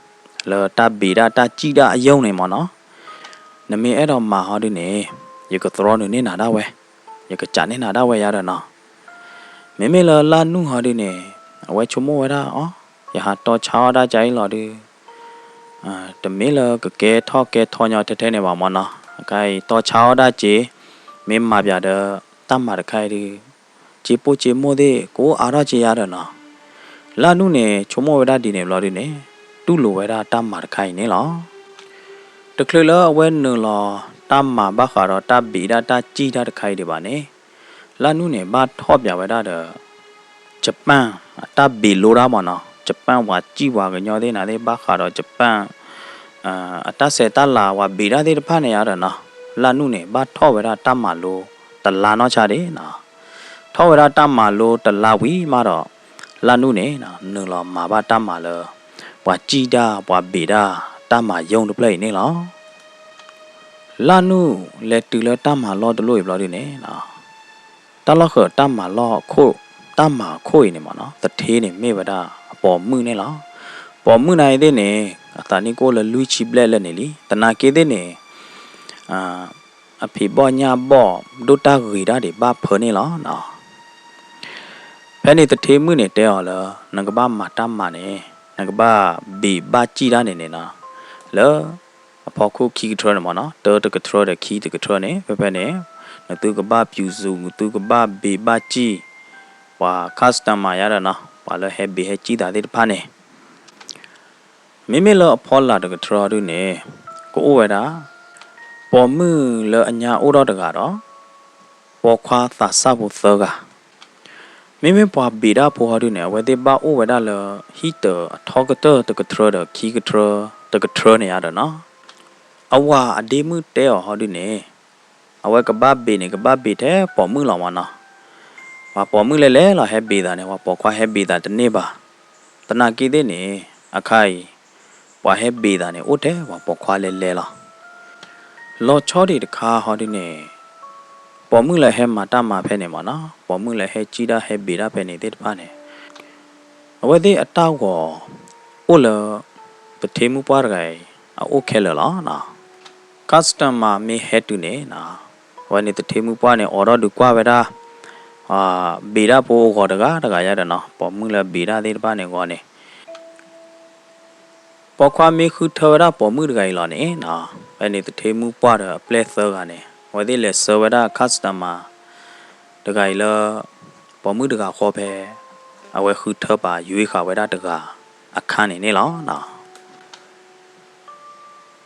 လၢတၢ်ဘ့းဒၣ်တၢ်စံၣ်ဒၣ်အယိာ်န့ၣ်မ့ၢ်နီၤ, နမ့ၢ်အဲၣ်ဒိးမၤဟီဒုန့ၣ် ယကသြီနုာ်န့ၢ်နၤဒၣ်ဝဲ, ယကစးန့ၢ်နၤဒၣ်ဝဲယါဒီးနီၤ. မ့မ့ၢ်လၢလၢ်နူၣ်ဟီဒုန့ၣ် အဝဲဆိကမိၣ်ဝဲဒၣ်အီၤ, ယဟးတီဆါအီၣ်ဒၣ်ကါအံၤလီၤဒုး တမ့ၢ်လၢကကဲထီၣ်ကဲထီညီထဲထဲန့ၣ်ဘၣ်မ့ၢ်နီၤ, အခဲအံၤတီဆါအီၣ်ဒၣ်က့ၤ မ့ၢ်မၤပၠးဒီး တၢ်မၤတခါအံၤဒုး စ့ပိၢ်စ့မိၢ်သ့ၣ် ကအိၣ်အါထီၣ်က့ၤယါဒီးနီၤ. လၢ်နူၣ်န့ၣ် ဆိကမိၣ်ဝဲဒၣ်ဒ်န့ၣ်ဘျီဒုန့ၣ် တူၢ်လိာ်ဝဲဒၣ်တၢ်မၤတခါအံၤန့ၣ်လီၤ. တချုးလၢအဝဲနုာ်လီၤတၢ်မၤဘၣ်ဃးဒီးတၢ်ဘ့းဒၣ်တၢ်စံၣ်တၢ်တခါအံၤဒံးဘၣ်န့ၣ် လၢ်နူၣ်န့ၣ် ဘၣ်ထီၣ်ပၠးဝဲဒၣ်ဒီး Japan အတၢ်ဘ့းလိတၢ်မ့ၢ်နီၤ, Japan ပှၤစံၣ်ပှၤကညီသ့ၣ်နၤသ့ၣ် ဘၣ်ဃးဒီး Japan အတၢ်ဆဲးတၢ်လၤ ပှၤဘ့းတၢ်သ့ၣ်တဖၣ်န့ၣ်ယါဒီးနီၤ, လၢ်နူၣ်န့ၣ် ဘၣ်ထီၣ်ဝဲဒၣ်တၢ်မၤလိတလါနီၢ်ဆါဒံးနီၤ. ထီၣ်ဝဲဒၣ်တၢ်မၤလိတလါဝံၤမးဒီး လၢ်နူၣ်န့ၣ် နုာ်လီၤမၤဘၣ်တၢ်မၤလၢ ပှၤစံၣ်တၢ်ပှၤဘ့းတၢ် တၢ်မၤယိာ်တဖျၢၣ်အံၤန့ၣ်လီၤ. လၢ်နူၣ်လဲၤတုၤလၢတၢ်မၤလီၢ်တလိၣ်အံၤဘျီဒုန့ၣ် တၢ်လီၢ်ဃုာ်တၢ်မၤလီၢ်ခိၣ် တၢ်မၤခိၣ်အံၤန့ၣ်မ့ၢ်နီၤ သထ့န့ၣ်မ့ၢ်ဝဲဒၣ် ပိာ်မုၣ်န့ၣ်လီၤ. ပိာ်မုၣ်နာ်အံၤသ့ၣ်န့ၣ် အသးနံၣ်ကအိၣ်လၢလွံၢ်ဆံဘျဲၣ်လၢာ်န့ၣ်လံ. သနာ်က့သ့ၣ်န့ၣ် အဖံးဘီၣ်ညၣ်ဘီၣ် ဒိၣ်တၢ်ဂ့ၤတၢ်ဒံးဘၣ်ဖၢန့ၣ်လီၤ. ဖဲန့ၣ်သထ့မုၣ်န့ၣ်တဲအီၤလၢ နကဘၣ်မၤတၢ်မၤန့ၣ် နကဘၣ်ဘ့ၣ်ဘၣ်စံၣ်တၢ်န့ၣ်န့ၣ်နီၤ, လၢအဖီခိၣ်ခံကထြၢန့ၣ်မ့ၢ်နီၤ, တၢတကထြၢဒီးခံတကထြၢန့ၣ် ဖဲဖဲန့ၣ် နသုကဘၣ်ပျူၤစူၤ နသုကဘၣ်ဘ့ၣ်ဘၣ်စံၣ် ပှၤ customer ယါဒီးနီၤ, ပှၤလၢဟဲဘ့ၣ်ဟဲစံၣ်သးသ့ၣ်တဖၣ်န့ၣ် မ့မ့ၢ်လၢအဖီလာ်တကထြၢဟီဒုန့ၣ် ကအိၣ်ဝဲဒၣ် ပိာ်မုၣ်လၢအညါအိၣ်ဒီးတဂၤဒီး ပိာ်ခွါသးစၢ်ဖိသၢဂၤ, မ့မ့ၢ်ပှၤဘ့ၣ်ဒၣ်ဖိဟီဒုန့ၣ် အဝဲသ့ၣ်ဘၣ်အိၣ်ဝဲဒၣ်လၢ ဟံၣ်တၢၤအထီကတၢၢ်တကထြၢဒီးခံကထြၢ တကထြၢန့ၣ်ယါဒီးနီၤ, အဝၤအဒ့မုၣ်တဲအီၤဟီဒုန့ၣ် အဝဲကဘၣ်ဘ့ၣ်န့ၣ် ကဘၣ်ဘ့ၣ်ထဲပိာ်မုၣ်လီၤမ့ၢ်နီၤ, ပှၤပိာ်မုၣ်လဲၤလဲၤလီၤဟဲဘ့ၣ်သးန့ၣ် ပှၤပိာ်ခွါဟဲဘ့ၣ်သးတန့ၢ်ဘၣ်, သနာ်က့သ့ၣ်န့ၣ် အခါအံၤ ပှၤဟဲဘ့ၣ်သးန့ၣ် အိၣ်ထဲပှၤပိာ်ခွါလဲၤလဲၤလီၤ. လီၤဆီဒံးတခါဟီဒုန့ၣ် ပိာ်မုၣ်လၢဟဲမၤတၢ်မၤဖဲန့ၣ်မ့ၢ်နီၤ, ပိာ်မုၣ်လၢဟဲစံၣ်တၢ်ဟဲဘ့ၣ်တၢ်ဖဲန့ၣ်သ့ၣ်တဖၣ်န့ၣ် အဝဲသ့ၣ်အတၢ်ဂီၤအိၣ်လၢ သထ့မုၣ်ပှၢ်တဂၤအံၤ အအိၣ်ခဲလၢာ်လီၤ. customer မ့ၢ်ဟဲတုၤန့ၣ် အဝဲန့ၣ်သထ့မုၣ်ပှၢ်န့ၣ် အိးထီၣ်ဒုးကွၢ်ဝဲဒၣ် ဘ့ၣ်ဒၣ်ဖိအဂီၤတဂၤတဂၤယါဒီးနီၤ, ပိာ်မုၣ်လၢဘ့ၣ်ဒၣ်သ့ၣ်တဖၣ်န့ၣ်အဂီၤန့ၣ် ပိာ်ခွါမ့ၢ်ဃုထၢဝဲဒၣ်ပိာ်မုၣ်တဂၤအံၤလီၤန့ၣ်နီၤ, ဖဲန့ၣ်သထ့မုၣ်ပှၢ်ဒီးအပျဲၢ်သၢဂၤန့ၣ် အဝဲသ့ၣ်လဲၤဆှၢဝဲဒၣ် customer တဂၤအံၤလၢ ပိာ်မုၣ်တဂၤဃီဖဲ အဝဲဃုထၢပာ်ယွ့ဃာ်ဝဲဒၣ်တဂၤအခါန့ၣ်န့ၣ်လီၤ.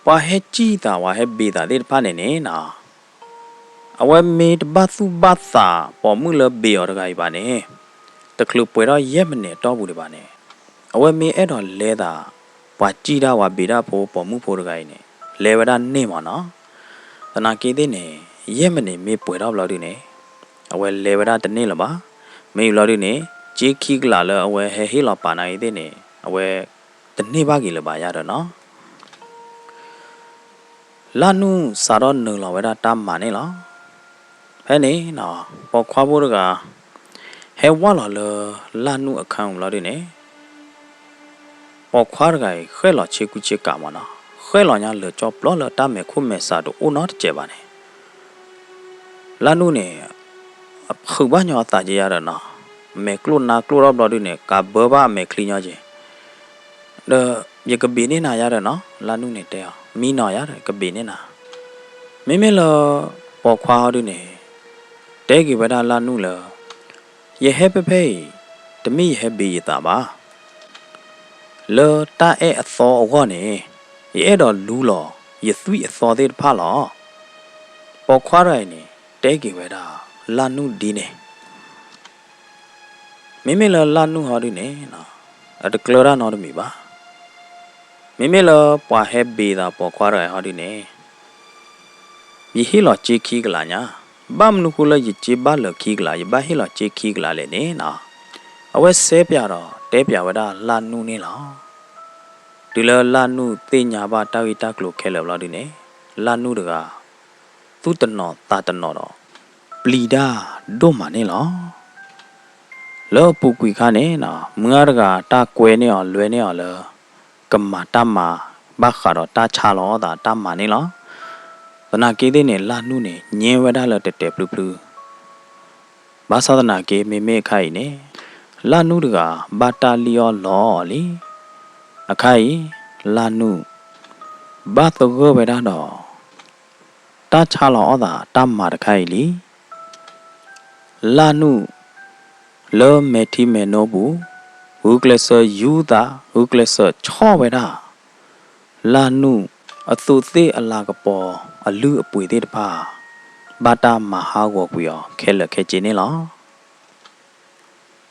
ပှၤဟဲစံၣ်သး ပှၤဟဲဘ့ၣ်သးသ့ၣ်တဖၣ်န့ၣ်န့ၣ်နီၤ, အဝဲမ့ၢ်တဘၣ်သူၣ်ဘၣ်သးပိာ်မုၣ်လၢဘ့ၣ်အီၤတဂၤအံၤဘၣ်န့ၣ်, တချုးပှဲၤထီၣ်ယဲၢ်မံးနံးအတီၢ်ပူၤဒံးဘၣ်န့ၣ်, အဝဲမ့ၢ်အဲၣ်ဒိးလဲသး ပှၤစံၣ်တၢ်ပှၤဘ့ၣ်ဒၣ်ဖိပိာ်မုၣ်ဖိတဂၤအံၤန့ၣ် လဲဝဲဒၣ်န့ၢ်မ့ၢ်နီၤ, သနာ်က့သ့ၣ်န့ၣ် ယဲၢ်မံးနံးမ့ၢ်ပှဲၤထီၣ်ဘျီဒုန့ၣ် အဝဲလဲဝဲဒၣ်တန့ၢ်လၢၤဘၣ်. မ့ၢ်ဘျီဒုန့ၣ် စ့ခံကလးလၢအဝဲဟဲဟ့ၣ်လီၤပာ်နၤအံၤသ့ၣ်န့ၣ် အဝဲတန့ၢ်ဘၣ်က့ၤလၢၤဘၣ်ယါဒီးနီၤ လၢ်နူၣ်စးထီၣ်နုာ်လီၤဝဲဒၣ်တၢ်မၤန့ၣ်လီၤ. ဖဲန့ၣ်နီၤ ပိာ်ခွါဖိတဂၤ ဟဲဝၢ်လီၤလၢလၢ်နူၣ်အခန်းပူၤလီၤဒုန့ၣ် ပိာ်ခွါတဂၤအံၤ ဃဲၣ်လီၤဆ့ကူဆ့ကၤမ့ၢ်နီၤ, ဃဲၣ်လီၤညါလၢာ်ကၠီပျီလၢတၢ်မဲာ်ခိၣ်မဲာ်ဆးတအိၣ်နီတစဲးဘၣ်န့ၣ် လၢ်နူၣ်န့ၣ် အဖုးဘၣ်ညီအသးက့ယါဒီးနီၤ, မဲာ်ကျိၣ်နါကျိၣ်ထီၣ်ဘျီဒုန့ၣ် ကးဘၢဘၣ်အမဲာ်ချံညီက့ၤ, ဒီးယကဘ့ၣ်န့ၢ်နၤယါဒီးနီၤ, လၢ်နူၣ်န့ၣ်တဲအီၤ မံနီၤယါဒီး ကဘ့ၣ်န့ၢ်နၤ, မ့မ့ၢ်လၢ ပိာ်ခွါဟီဒုန့ၣ် တဲက့ၤဝဲဒၣ်လၢ်နူၣ်လၢ ယဟဲဖဲဖဲအံၤ တမ့ၢ်ယဟဲဘ့ၣ်ယသးဘၣ် လၢတၢ်အဲၣ်အသီအဂီၢ်န့ၣ် ယအဲၣ်ဒိးလူလီၤ ယသွံၣ်အသီသ့ၣ်တဖၣ်လီၤ. ပိာ်ခွါတဂၤအံၤန့ၣ် တဲက့ၤဝဲဒၣ်လၢ်နူၣ်ဒ်န့ၣ်, မ့မ့ၢ်လၢလၢ်နူၣ်ဟီဒုန့ၣ် အတကျၢၤတၢ်နီတမံၤဘၣ်. မ့မ့ၢ်လၢပှၤဟဲဘ့ၣ်သးပိာ်ခွါတဂၤအံၤဟီဒုန့ၣ် ယဟ့ၣ်လီၤစ့ခံကလးညါ, ဘၣ်မနုၤဃိလၢယစ့ဘၣ်လၢာ်ခံကလး ယဘၣ်ဟ့ၣ်လီၤစ့ခံကလးလဲၣ်န့ၣ်နီၤ, အဝဲစဲပၠးဒီးတဲပၠးဝဲဒၣ်လၢ်နူၣ်န့ၣ်လီၤ. တုၤလၢလၢ်နူၣ်သ့ၣ်ညါဘၣ်တၢ်ဂ့ၢ်တၢ်ကျိၤခဲလၢာ်ဘျီဒုန့ၣ် လၢ်နူၣ်တဂၤ သူၣ်တနီၤသးတနီၤဒီး ပျံၤတၢ်ဒိၣ်မးန့ၣ်လီၤ. လၢအပူၤကွံာ်အခါန့ၣ် မုၢ်ဂၤတဂၤတၢ်ကွဲန့ၢ်အီၤလွဲန့ၢ်အီၤလၢ ကမၤတၢ်မၤ ဘၣ်ဃးဒီးတၢ်ဆါလီၤအီၣ်သးတၢ်မၤန့ၣ်လီၤ. သနာ်က့သ့ၣ်န့ၣ် လၢ်နူၣ်န့ၣ် ငဲဝဲဒၣ်လၢတဲာ်တဲာ်ဖျုဖျု ဘၣ်ဆၣ်သနာ်က့ မ့မ့ၢ်အခါအံၤန့ၣ် လၢ်နူၣ်တဂၤဘၣ်တၢ်လံၣ်အီၣ်လီအီၤလံ. အခါအံၤ လၢ်နူၣ် ဘၣ်သဂၢၢ်ဝဲဒၣ်ဒီး တၢ်ဆါလီၤအီၣ်သးတၢ်မၤတခါအံၤလံ. လၢ်နူၣ် လၢမဲာ်ထံမဲာ်နိပူၤ ဂုာ်ကျဲးစၢးယူသး ဂုာ်ကျဲးစၢးဆီၣ်ဝဲဒၣ် လၢ်နူၣ် အသူးသ့ၣ်အလၤကပီၤအလုၢ်အပှ့ၤသ့ၣ်တဖၣ် ဘၣ်တၢ်မၤဟးဂီၤကွံာ်အီၤခဲလၢာ်ခဲဆ့န့ၣ်လီၤ.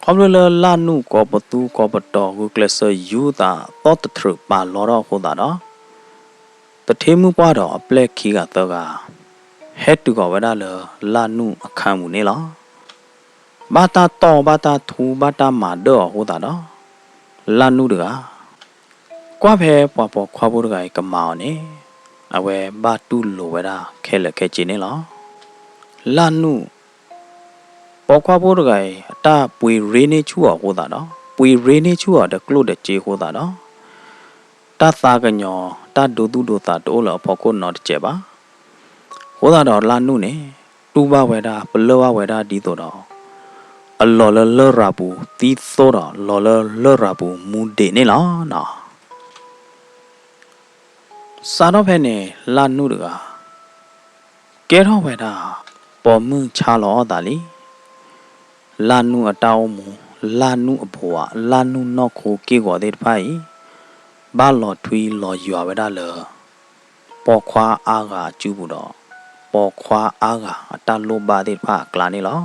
ခီဖျိလၢလၢ်နူၣ်ကိးပသူကိးပတီၤဂုာ်ကျဲးစၢးယူသးသီတထြုးပာ်လီထီၣ်အဃိသတးဒီး သထ့မုၣ်ပှၢ်ဒီးအပျဲၢ်ခံဂၤသၢဂၤ ဟဲတုၤဃီၤဝဲဒၣ်လၢလၢ်နူၣ်အခန်းပူၤန့ၣ်လီၤ. ဘၣ်တၢ်တီၢ်ဘၣ်တၢ်ထူဘၣ်တၢ်မၤဒၢၣ်အီၤအဃိသတးဒီး လၢ်နူၣ်တဂၤ ကွၢ်ဖဲပှၤပိာ်ခွါဖိတဂၤအံၤကမၤအီၤန့ၣ် အဝဲဘၣ်တူၢ်လိာ်ဝဲဒၣ်ခဲလၢာ်ခဲဆ့န့ၣ်လီၤ. လၢ်နူၣ် ပိာ်ခွါဖိတဂၤအံၤ အတၢ်ပှ့ၤရ့န့ၢ်ဆူၣ်အီၤအဃိသတးဒီး ပှ့ၤရ့န့ၢ်ဆူၣ်အီၤဒီးကျိၣ်ဒီးစ့အဃိသတးဒီး တၢ်သးကညီၤ တၢ်ဒိသူၣ်ဒိသးတအိၣ်လၢအဖီခိၣ်နီတစဲးဘၣ်. အဃိသတးဒီးလၢ်နူၣ်န့ၣ် တူၢ်ဘၣ်ဝဲဒၣ် ပလၢၢ်ဘၣ်ဝဲဒၣ်ဒ်သိးဒီး အလီၤလၢလရာ်ပူၤသံသိဒီး လီၤလၢလရာ်ပူၤမူဒံးန့ၣ်လီၤနီၤ. စးထီၣ်ဖဲန့ၣ် လၢ်နူၣ်တဂၤ ကဲထီၣ်ဝဲဒၣ် ပိာ်မုၣ်ဆါလီၤအီၣ်သးလံ. လၢ်နူၣ်အတၢ်အိၣ်မူ, လၢ်နူၣ်အဘိးဘၣ်, လၢ်နူၣ်နီၢ်ခိက့ၢ်ဂီၤသ့ၣ်တဖၣ်အံၤ ဘၣ်လီၤထွံလီၤယွၤဝဲဒၣ်လၢ ပိာ်ခွါအါဂၤအစုပူၤဒီး ပိာ်ခွါအါဂၤအတၢ်လိၣ်ဘၣ်သ့ၣ်တဖၣ်အကျါန့ၣ်လီၤ.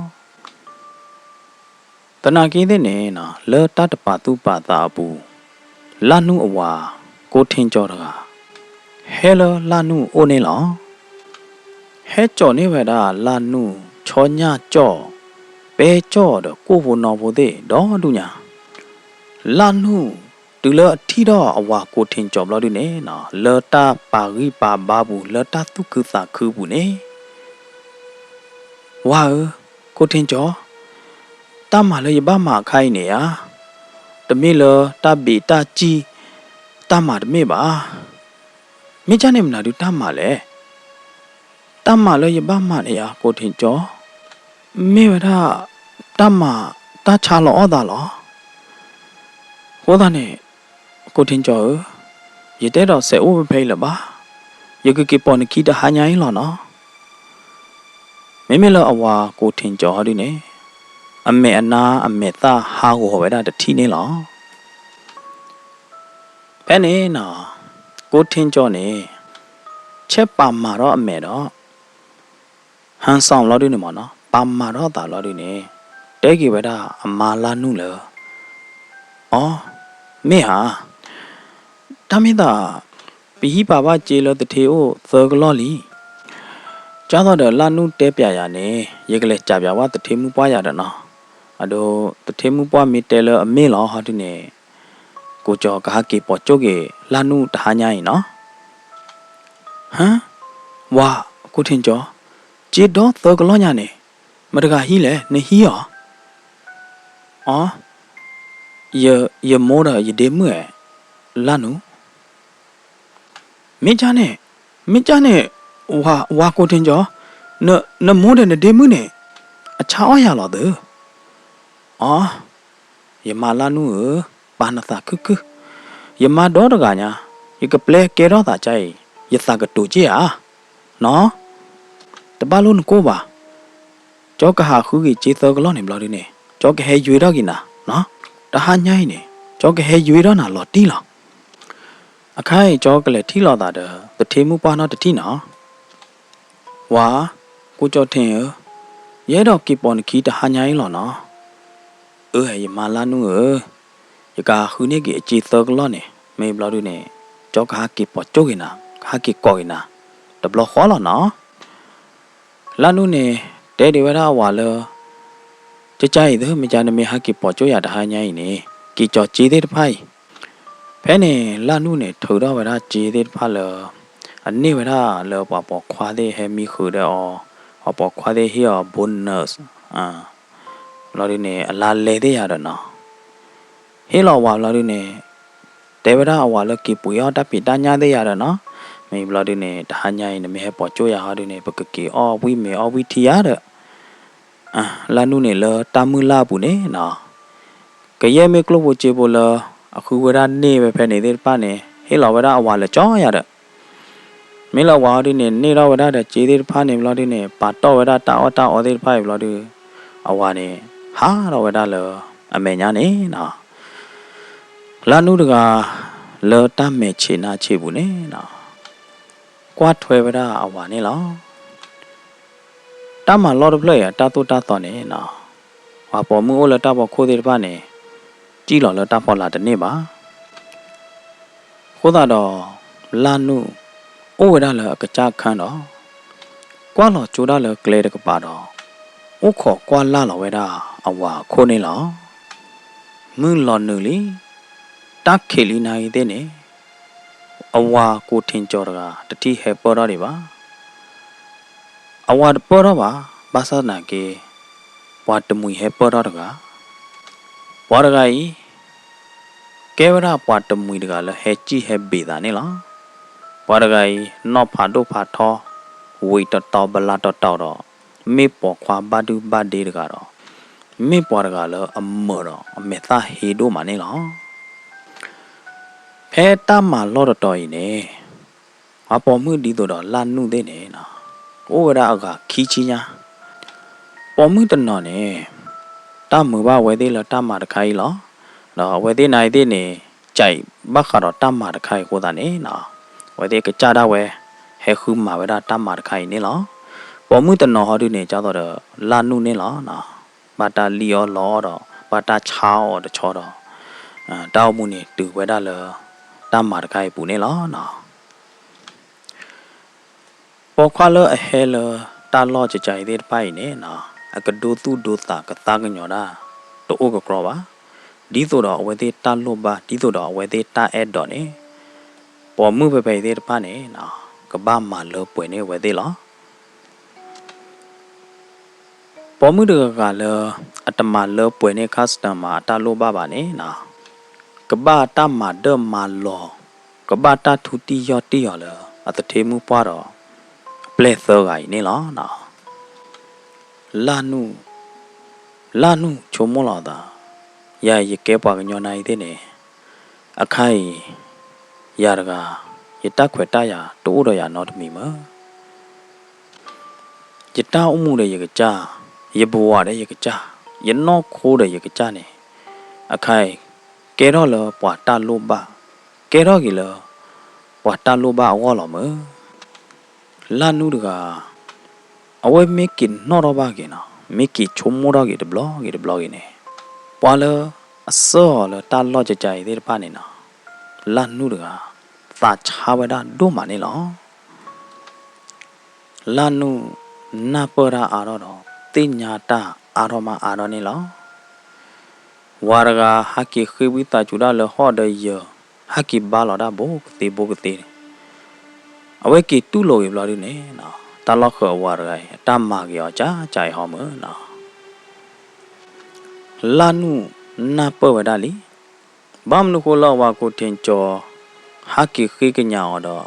သနာ်က့သ့ၣ်န့ၣ် လၢတၢ်တပာ်သူၣ်ပာ်သးအပူၤ လၢ်နူၣ်အဝၤ ကိးထ့ကၠီတဂၤ ဟဲလၢလၢ်နူၣ်အိၣ်န့ၣ်လီၤ. ဟဲကၠီၣ်န့ၢ်ဝဲဒၣ်လၢ်နူၣ် ဆီညၣ်ကၠီၣ် ပဲကၠီၣ်ဒီးကိၣ်ဖိနီဖိသ့ၣ်ဒီဒူၣ်ညါ. လၢ်နူၣ်တုၤလၢအထံၣ်ထီၣ်အဝၤကိးထ့ကၠီဘျီဒုန့ၣ် လၢတၢ်ပာ်ဂံၢ်ပာ်ဘါပူၤ လၢတၢ်သူၣ်ခုသးခုပူၤန့ၣ် ဝၤဧၢ, ကိးထ့ကၠီ, တၢ်မၤလၢယဘၣ်မၤအခါအံၤန့ၣ်ဧါ, တမ့ၢ်လၢတၢ်ဘ့းတၢ်စံၣ် တၢ်မၤတမ့ၢ်ဘၣ်. မ့ၢ်ကၢ်န့ၣ်မနုၤဒုတၢ်မၤလဲၣ်. တၢ်မၤလၢယဘၣ်မၤန့ၣ်ဧါ ကိးထ့ကၠီ, မ့ၢ်ဝဲဒၣ် တၢ်မၤ တၢ်ဆါလီၤအီၣ်သးလီၤ. အဃိသတးန့ၣ် ကိးထ့ကၠီဧၢ, ယတအဲၣ်ဒိးစဲးအိၣ်ဝဲဖဲအံၤလၢၤဘၣ်. ယကက့ၤပိာ်နခံတဟါညါအံၤလီၤနီၤ. မ့မ့ၢ်လၢအဝၤကိးထ့ကၠီဟီဒုန့ၣ် အမဲာ်အနါအမဲာ်သၣ်ဟးဂီၤဝဲဒၣ်တထံၣ်န့ၣ်လီၤ. ဖဲန့ၣ်နီၤ ကိးထ့ကၠီန့ၣ် ဆဲးပာ်မၤထီၣ်အမဲာ်ဒီး ဟန်ဆောင်ဘျီဒုန့ၣ်မ့ၢ်နီၤ ပာ်မၤထီၣ်သးဘျီဒုန့ၣ် တဲက့ၤဝဲဒၣ်အမါလၢ်နူၣ်လၢ အီ, မ့ၢ်ဧါ, တၢ်မ့ၢ်သး ပဟံးပာ်ဘၣ်စ့လၢသထ့အိၣ်သၢကလီၢ်လံ. ကၢ်သိးဒီးလၢ်နူၣ်တဲပျးယၤန့ၣ် ယကလဲၤစံးပျးဘၣ်သထ့မုၣ်ပှၢ်ယၤဒီးနီၤ. အဒိ သထ့မုၣ်ပှၢ်မ့ၢ်တဲလၢအမ့ၢ်လီၤဟီဒုန့ၣ် ကိးကၠီကဟးက့ၤပိာ်ကၠိၣ်က့ၤလၢ်နူၣ်တဟါညါအံၤနီၤ. ဟါ, ဝၤ, ကိးထ့ကၠီ, စ့ဒီသၢကလီၢ်ညါန့ၣ် မတၤတဂၤဟံးလဲၣ်, နဟံးအီၤ. အီ, ယ, ယမိၢ်ဒီးယဒ့မုၣ်ဧါ, လၢ်နူၣ်. မ့ၢ်ကၢ်န့ၣ်, မ့ၢ်ကၢ်န့ၣ်, ဝၤ, ဝၤကိးထ့ကၠီ, န, နမိၢ်ဒီးနဒ့မုၣ်န့ၣ် အဆါအီၣ်ယၤလီၤသု. အီ, ယမါလၢ်နူၣ်ဧၢ, ပာ်နသးခုၣ်ခုၣ်, ယမါဒီတဂၤညါ, ယကပျဲကဲထီၣ်သးကါအံၤ, ယသးကတိၤက့ၢ်ဧါ, နီၤ, တဘၣ်လိၣ်နကိၢ်ဘၣ်. ကၠီကဟးဃုက့ၤစ့သၢကလီၢ်န့ၣ်ဘျီဒုန့ၣ် ကၠီကဟဲယွ့ထီၣ်က့ၤနၤ, တဟါညါအံၤန့ၣ် ကၠီကဟဲယွ့ထီၣ်နၤလီၤတံၢ်လီၤ. အခါအံၤကၠီကလဲၤထံၣ်လိာ်သးဒီး သထ့မုၣ်ပှၢ်နီတထံၣ်နီၤ. ဝၤ, ကိးကၠီထ့ဧၢ, ယအဲၣ်ဒိးက့ၤပိာ်နခံတဟါညါအံၤလီၤနီၤ. အၢ ယမါလၢ်နူၣ်ဧၢ, ယကဃုန့ၢ်က့ၤအစ့သၢကလီၢ်န့ၣ် မ့ၢ်ဘျီဒုန့ၣ် ကၠီကဟးက့ၤပိာ်ကၠိၣ်က့ၤနၤ, ကဟးက့ၤကိးက့ၤနၤ တဘျီဃီလီၤနီၤ. လၢ်နူၣ်န့ၣ် တဲဒံးဝဲဒၣ်အဝၤလၢ ကၠီကၠီအံၤသု မ့ၢ်ကၠီနမ့ၢ်ဟးက့ၤပိာ်ကၠိၣ်ယၤတဟါညါအံၤန့ၣ် က့ၤကၠီစ့သ့ၣ်တဖၣ်အံၤ. ဖဲန့ၣ် လၢ်နူၣ်န့ၣ် ထုးထီၣ်ဝဲဒၣ်စ့သ့ၣ်တဖၣ်လၢ အန့ၢ်ဝဲဒၣ်လၢပှၤပိာ်ခွါသ့ၣ်ဟဲမံဃုာ်ဒီးအီၤ, ပှၤပိာ်ခွါသ့ၣ်ဟ့ၣ်အီၤ bonus ဘျီဒုန့ၣ် အလါလဲသ့ၣ်ယၤဒီးနီၤ. ဟ့ၣ်လီၤဝၤဘျီဒုန့ၣ် တဲဝဲဒၣ်အဝၤလၢက့ၤပှ့ၤအီၣ်တၢ်ဖံးတၢ်ညၣ်သ့ၣ်ယၤဒီးနီၤ. မ့ၢ်ဘျီဒုန့ၣ် တဟါညါအံၤ နမ့ၢ်ဟဲပိာ်ကၠိၣ်ယၤဟီဒုန့ၣ် ပကက့ၤအီၣ်ဝံၣ်မ့ၤအီၣ်ဝံၣ်ထံယၤဒီး လၢ်နူၣ်န့ၣ်လၢတၢ်မုၢ်လၢ်အပူၤန့ၣ်နီၤ, ကယဲၢ်မ့ၢ်ကျိၣ်ဖိစ့ဖိလၢ အဃုဝဲဒၣ်န့ၢ်ဝဲဖဲန့ၣ်သ့ၣ်တဖၣ်န့ၣ် ဟ့ၣ်လီၤဝဲဒၣ်အဝၤလၢာ်ကၠီယၤဒီး မ့ၢ်လၢအဝၤဟီဒုန့ၣ် န့ၢ်ထီၣ်ဝဲဒၣ်ဒီးစ့သ့ၣ်တဖၣ်န့ၣ်ဘျီဒုန့ၣ် ပာ်တီၢ်ဝဲဒၣ်တၢ်အီၣ်တၢ်အီသ့ၣ်တဖၣ်အံၤဘျီဒု အဝၤန့ၣ် ဟးထီၣ်ဝဲဒၣ်လၢအမဲာ်ညါန့ၣ်နီၤ. လၢ်နူၣ်တဂၤ လၢတၢ်မဲာ်ဆံးနါဆံးပူၤန့ၣ်နီၤ ကွၢ်ထွဲဝဲဒၣ်အဝၤန့ၣ်လီၤ. တၢ်မၤလီၢ်တဖျၢၣ်အံၤ အတၢ်သိၣ်တၢ်သီန့ၣ်နီၤ ပှၤပိာ်မုၣ်အိၣ်လၢတၢ်ဖီခိၣ်သ့ၣ်တဖၣ်န့ၣ် စံၣ်လီၤလၢတၢ်ဖီလာ်တန့ၢ်ဘၣ်. အဃိသတးဒီး လၢ်နူၣ် အိၣ်ဝဲဒၣ်လၢအကစၢ်အခန်းဒီး ကွၢ်လီၤကၠိဒၣ်လၢကျဲတကပၤဒီး အိၣ်ခိးကွၢ်လၢ်လီၤဝဲဒၣ်အဝၤအခိၣ်န့ၣ်လီၤ. မုၢ်လီၤနုာ်လံ တၢ်ခံးလံနၤအံၤသ့ၣ်န့ၣ် အဝၤကိးထ့ကၠီတဂၤ တထံၣ်ဟဲပၢၢ်ထီၣ်ဒံးဘၣ်. အဝၤတပၢၢ်ထီၣ်ဘၣ်, ဘၣ်ဆၣ်သနာ်က့ ပှၤတမှံၤဟဲပၢၢ်ထီၣ်တဂၤ. ပှၤတဂၤအံၤ ကဲဝဲဒၣ်ပှၤတမှံၤတဂၤလၢဟဲစံၣ်ဟဲဘ့ၣ်သးန့ၣ်လီၤ. ပှၤတဂၤအံၤ နီၢ်ဖးဒိၣ်ဖးထီ, ဝံၤတတီၤဘလးတတီၤဒီး, မ့ၢ်ပိာ်ခွါဘၣ်ဒုဘၣ်ဒ့တဂၤဒီး, မ့ၢ်ပှၤတဂၤလၢအမုာ်ဒီးအမဲာ်သၣ်ဟ့ဒိၣ်မးန့ၣ်လီၤ. ဖဲတၢ်မၤလီၢ်တတီၤအံၤန့ၣ်, ပှၤပိာ်မုၣ်ဒ်သိးဒီးလၢ်နုၣ်သ့ၣ်န့ၣ်, အိၣ်ဝဲဒၣ်အဂၤခံဆံညါ. ပိာ်မုၣ်တနီၤန့ၣ်, တၢ်မုာ်ဘၣ်အဝဲသ့ၣ်လၢတၢ်မၤတခါအံၤလီၤ. ဒီးအဝဲသ့ၣ်နၤအံၤသ့ၣ်န့ၣ်, ကဘၣ်ဃးဒီးတၢ်မၤတခါအံၤအဃိသတးန့ၣ်, အဝဲသ့ၣ်ကစၢ်ဒၣ်ဝဲ, ဟဲဃုမၤဝဲဒၣ်တၢ်မၤတခါအံၤန့ၣ်လီၤ. ပိာ်မုၣ်တနီၤဟီဒုန့ၣ် ကသိးဒီးလၢ်နုၣ်န့ၣ်လီၤ. ဘၣ်တၢ်လံၣ်အီၣ်လီအီၣ်ဒီး, ဘၣ်တၢ်ဆါအီၣ်အီၤတဆီဒီး, တၢ်အိၣ်မူန့ၣ်တုၤဝဲဒၣ်လၢ, တၢ်မၤတခါအံၤအပူၤန့ၣ်လီၤ. ပိာ်ခွါလၢအဟဲလၢတၢ်လီၢ်ကကါအံၤသ့ၣ်တဖၣ်အံၤန့ၣ်, အကဒိသူၣ်ဒိသးကသါကညီၤဒၣ်, တအိၣ်ကကြီဘၣ်. ဒ်သိးဒီးအဝဲသ့ၣ်တၢ်လိၣ်ဘၣ်ဒ်သိးဒီးအဝဲသ့ၣ်တၢ်အဲၣ်ဒိးန့ၣ်, ပိာ်မုၣ်ဖဲဖဲအံၤသ့ၣ်တဖၣ်န့ၣ်, ကဘၣ်မၤလၢပှဲၤန့ၢ်အဝဲသ့ၣ်လီၤ. ပိာ်မုၣ်တဂၤဂၤလၢ, အတမၤလၢပှဲၤန့ၢ် customer အတၢ်လိၣ်ဘၣ်ဘၣ်န့ၣ်, ကဘၣ်တၢ်မၤဒၢၣ်မၤလီၤ, ကဘၣ်တၢ်ထူတံၢ်ယီၢ်တံၢ်အီၤလၢအသထ့မုၣ်ပှၢ်ဒီး, အပျဲၢ်သၢဂၤအံၤန့ၣ်လီၤ. လၢ်နုၣ်, လၢ်နုၣ်ဆိကမိၣ်လီၤအသး, ယၤအံၤယကဲပှၤကညီနၤအံၤသ့ၣ်န့ၣ်, အခါအံၤ, ယၤတဂၤ, ယတၢ်ခွဲးတၢ်ယာ်တအိၣ်ဒီးယၤနီတမံၤမၢ် ယတၢ်အိၣ်မူဒီးယကစၢ်, ယဘဝဒီးယကစၢ်, ယနီၢ်ခိဒီးယကစၢ်န့ၣ်, အခါအံၤ, ကဲထီၣ်လၢပှၤတၢ်လိၣ်ဘၣ်, ကဲထီၣ်က့ၤလၢ, ပှၤတၢ်လိၣ်ဘၣ်အဂီၢ်လီၤမၢ်. လၢ်နုၣ်တဂၤ, အဝဲမ့ၢ်က့ၤနီၣ်ထီၣ်ဘၣ်က့ၤနီၤ, မ့ၢ်က့ၤဆိကမိၣ်ထီၣ်က့ၤတဘျီဂ့ၤတဘျီဂ့ၤန့ၣ်, ပှၤလၢအစၢၢ်အီၤလၢတၢ်လီၢ်ကကါအံၤသ့ၣ်တဖၣ်န့ၣ်နီၤ, လၢ်နုၣ်တဂၤ, သးဆါဝဲဒၣ်ဒိၣ်မးန့ၣ်လီၤ. လၢ်နုၣ်, နၢ်ပၢၢ်တၢ်အါထီၣ်ဒီး, သ့ၣ်ညါတၢ်အါထီၣ်မးအါထီၣ်န့ၣ်လီၤ. ဝၤတဂၤဟးက့ၤဃ့ဝံသးစူၤဒၣ်လၢဟီၣ်ဒီးယၢၤ, ဟဲက့ၤဘါလီၤဒၣ်ဘိကသ့ဘိကသ့, အဝဲက့ၤတူၢ်လိာ်က့ၤဘျီဒုန့ၣ်, တၢ်လီၢ်ဃၢၤအဝၤတဂၤအံၤ အတၢ်မၤက့ၤအီၤကၠးကၠးအံၤဟီမၢ်နီၤ. လၢ်နုၣ်နၢ်ပၢၢ်ဝဲဒၣ်လံ. ဘၣ်မနုၤဃိလၢအဝၤကိးထ့ၣ်ကၠီၤ ဟးက့ၤဃ့ကညးအီၤ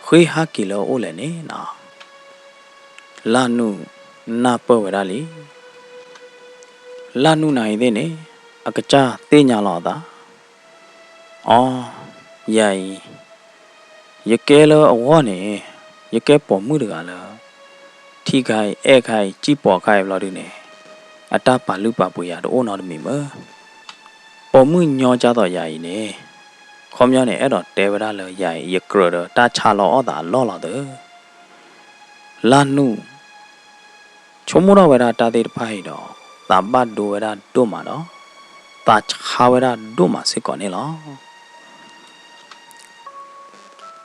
ဒီး ဃ့ဟးက့ၤလၢအအိၣ်လဲၣ်န့ၣ်နီၤ. လၢ်နုၣ်နၢ်ပၢၢ်ဝဲဒၣ်လံ. လၢ်နုၣ်နၤအံၤသ့ၣ်န့ၣ် အကစၢ်သ့ၣ်ညါလီၤအသး, အိ, ယၤအံၤ ယကဲလၢအဂီၢ်န့ၣ် ယကဲပိာ်မုၣ်တဂၤလၢ ထံၣ်ခါအံၤ အဲၣ်ခါအံၤ စံၣ်ပိာ်ခါအံၤဘျီဒုန့ၣ် အတၢ်ပာ်လုၢ်ပာ်ပှ့ၤယၤတအိၣ်နီတမံၤမၢ်. ပိာ်မုၣ်ညီကၢ်သိးယၤအံၤန့ၣ် ခီပညီန့ၣ် အဲၣ်ဒိးတဲဝဲဒၣ်လၢယၤအံၤ ယကြၢးဒီးတၢ်ဆါလီၤအီၣ်သးအလီၢ်လီၤသၢ. လၢ်နုၣ် ဆိကမိၣ်ထီၣ်ဝဲဒၣ်တၢ်သ့ၣ်တဖၣ်အံၤဒီး သးဘၣ်ဒိဝဲဒၣ်ဒိၣ်မးဒီး သးဆါဝဲဒၣ်ဒိၣ်မးစ့ၢ်ကီးန့ၣ်လီၤ.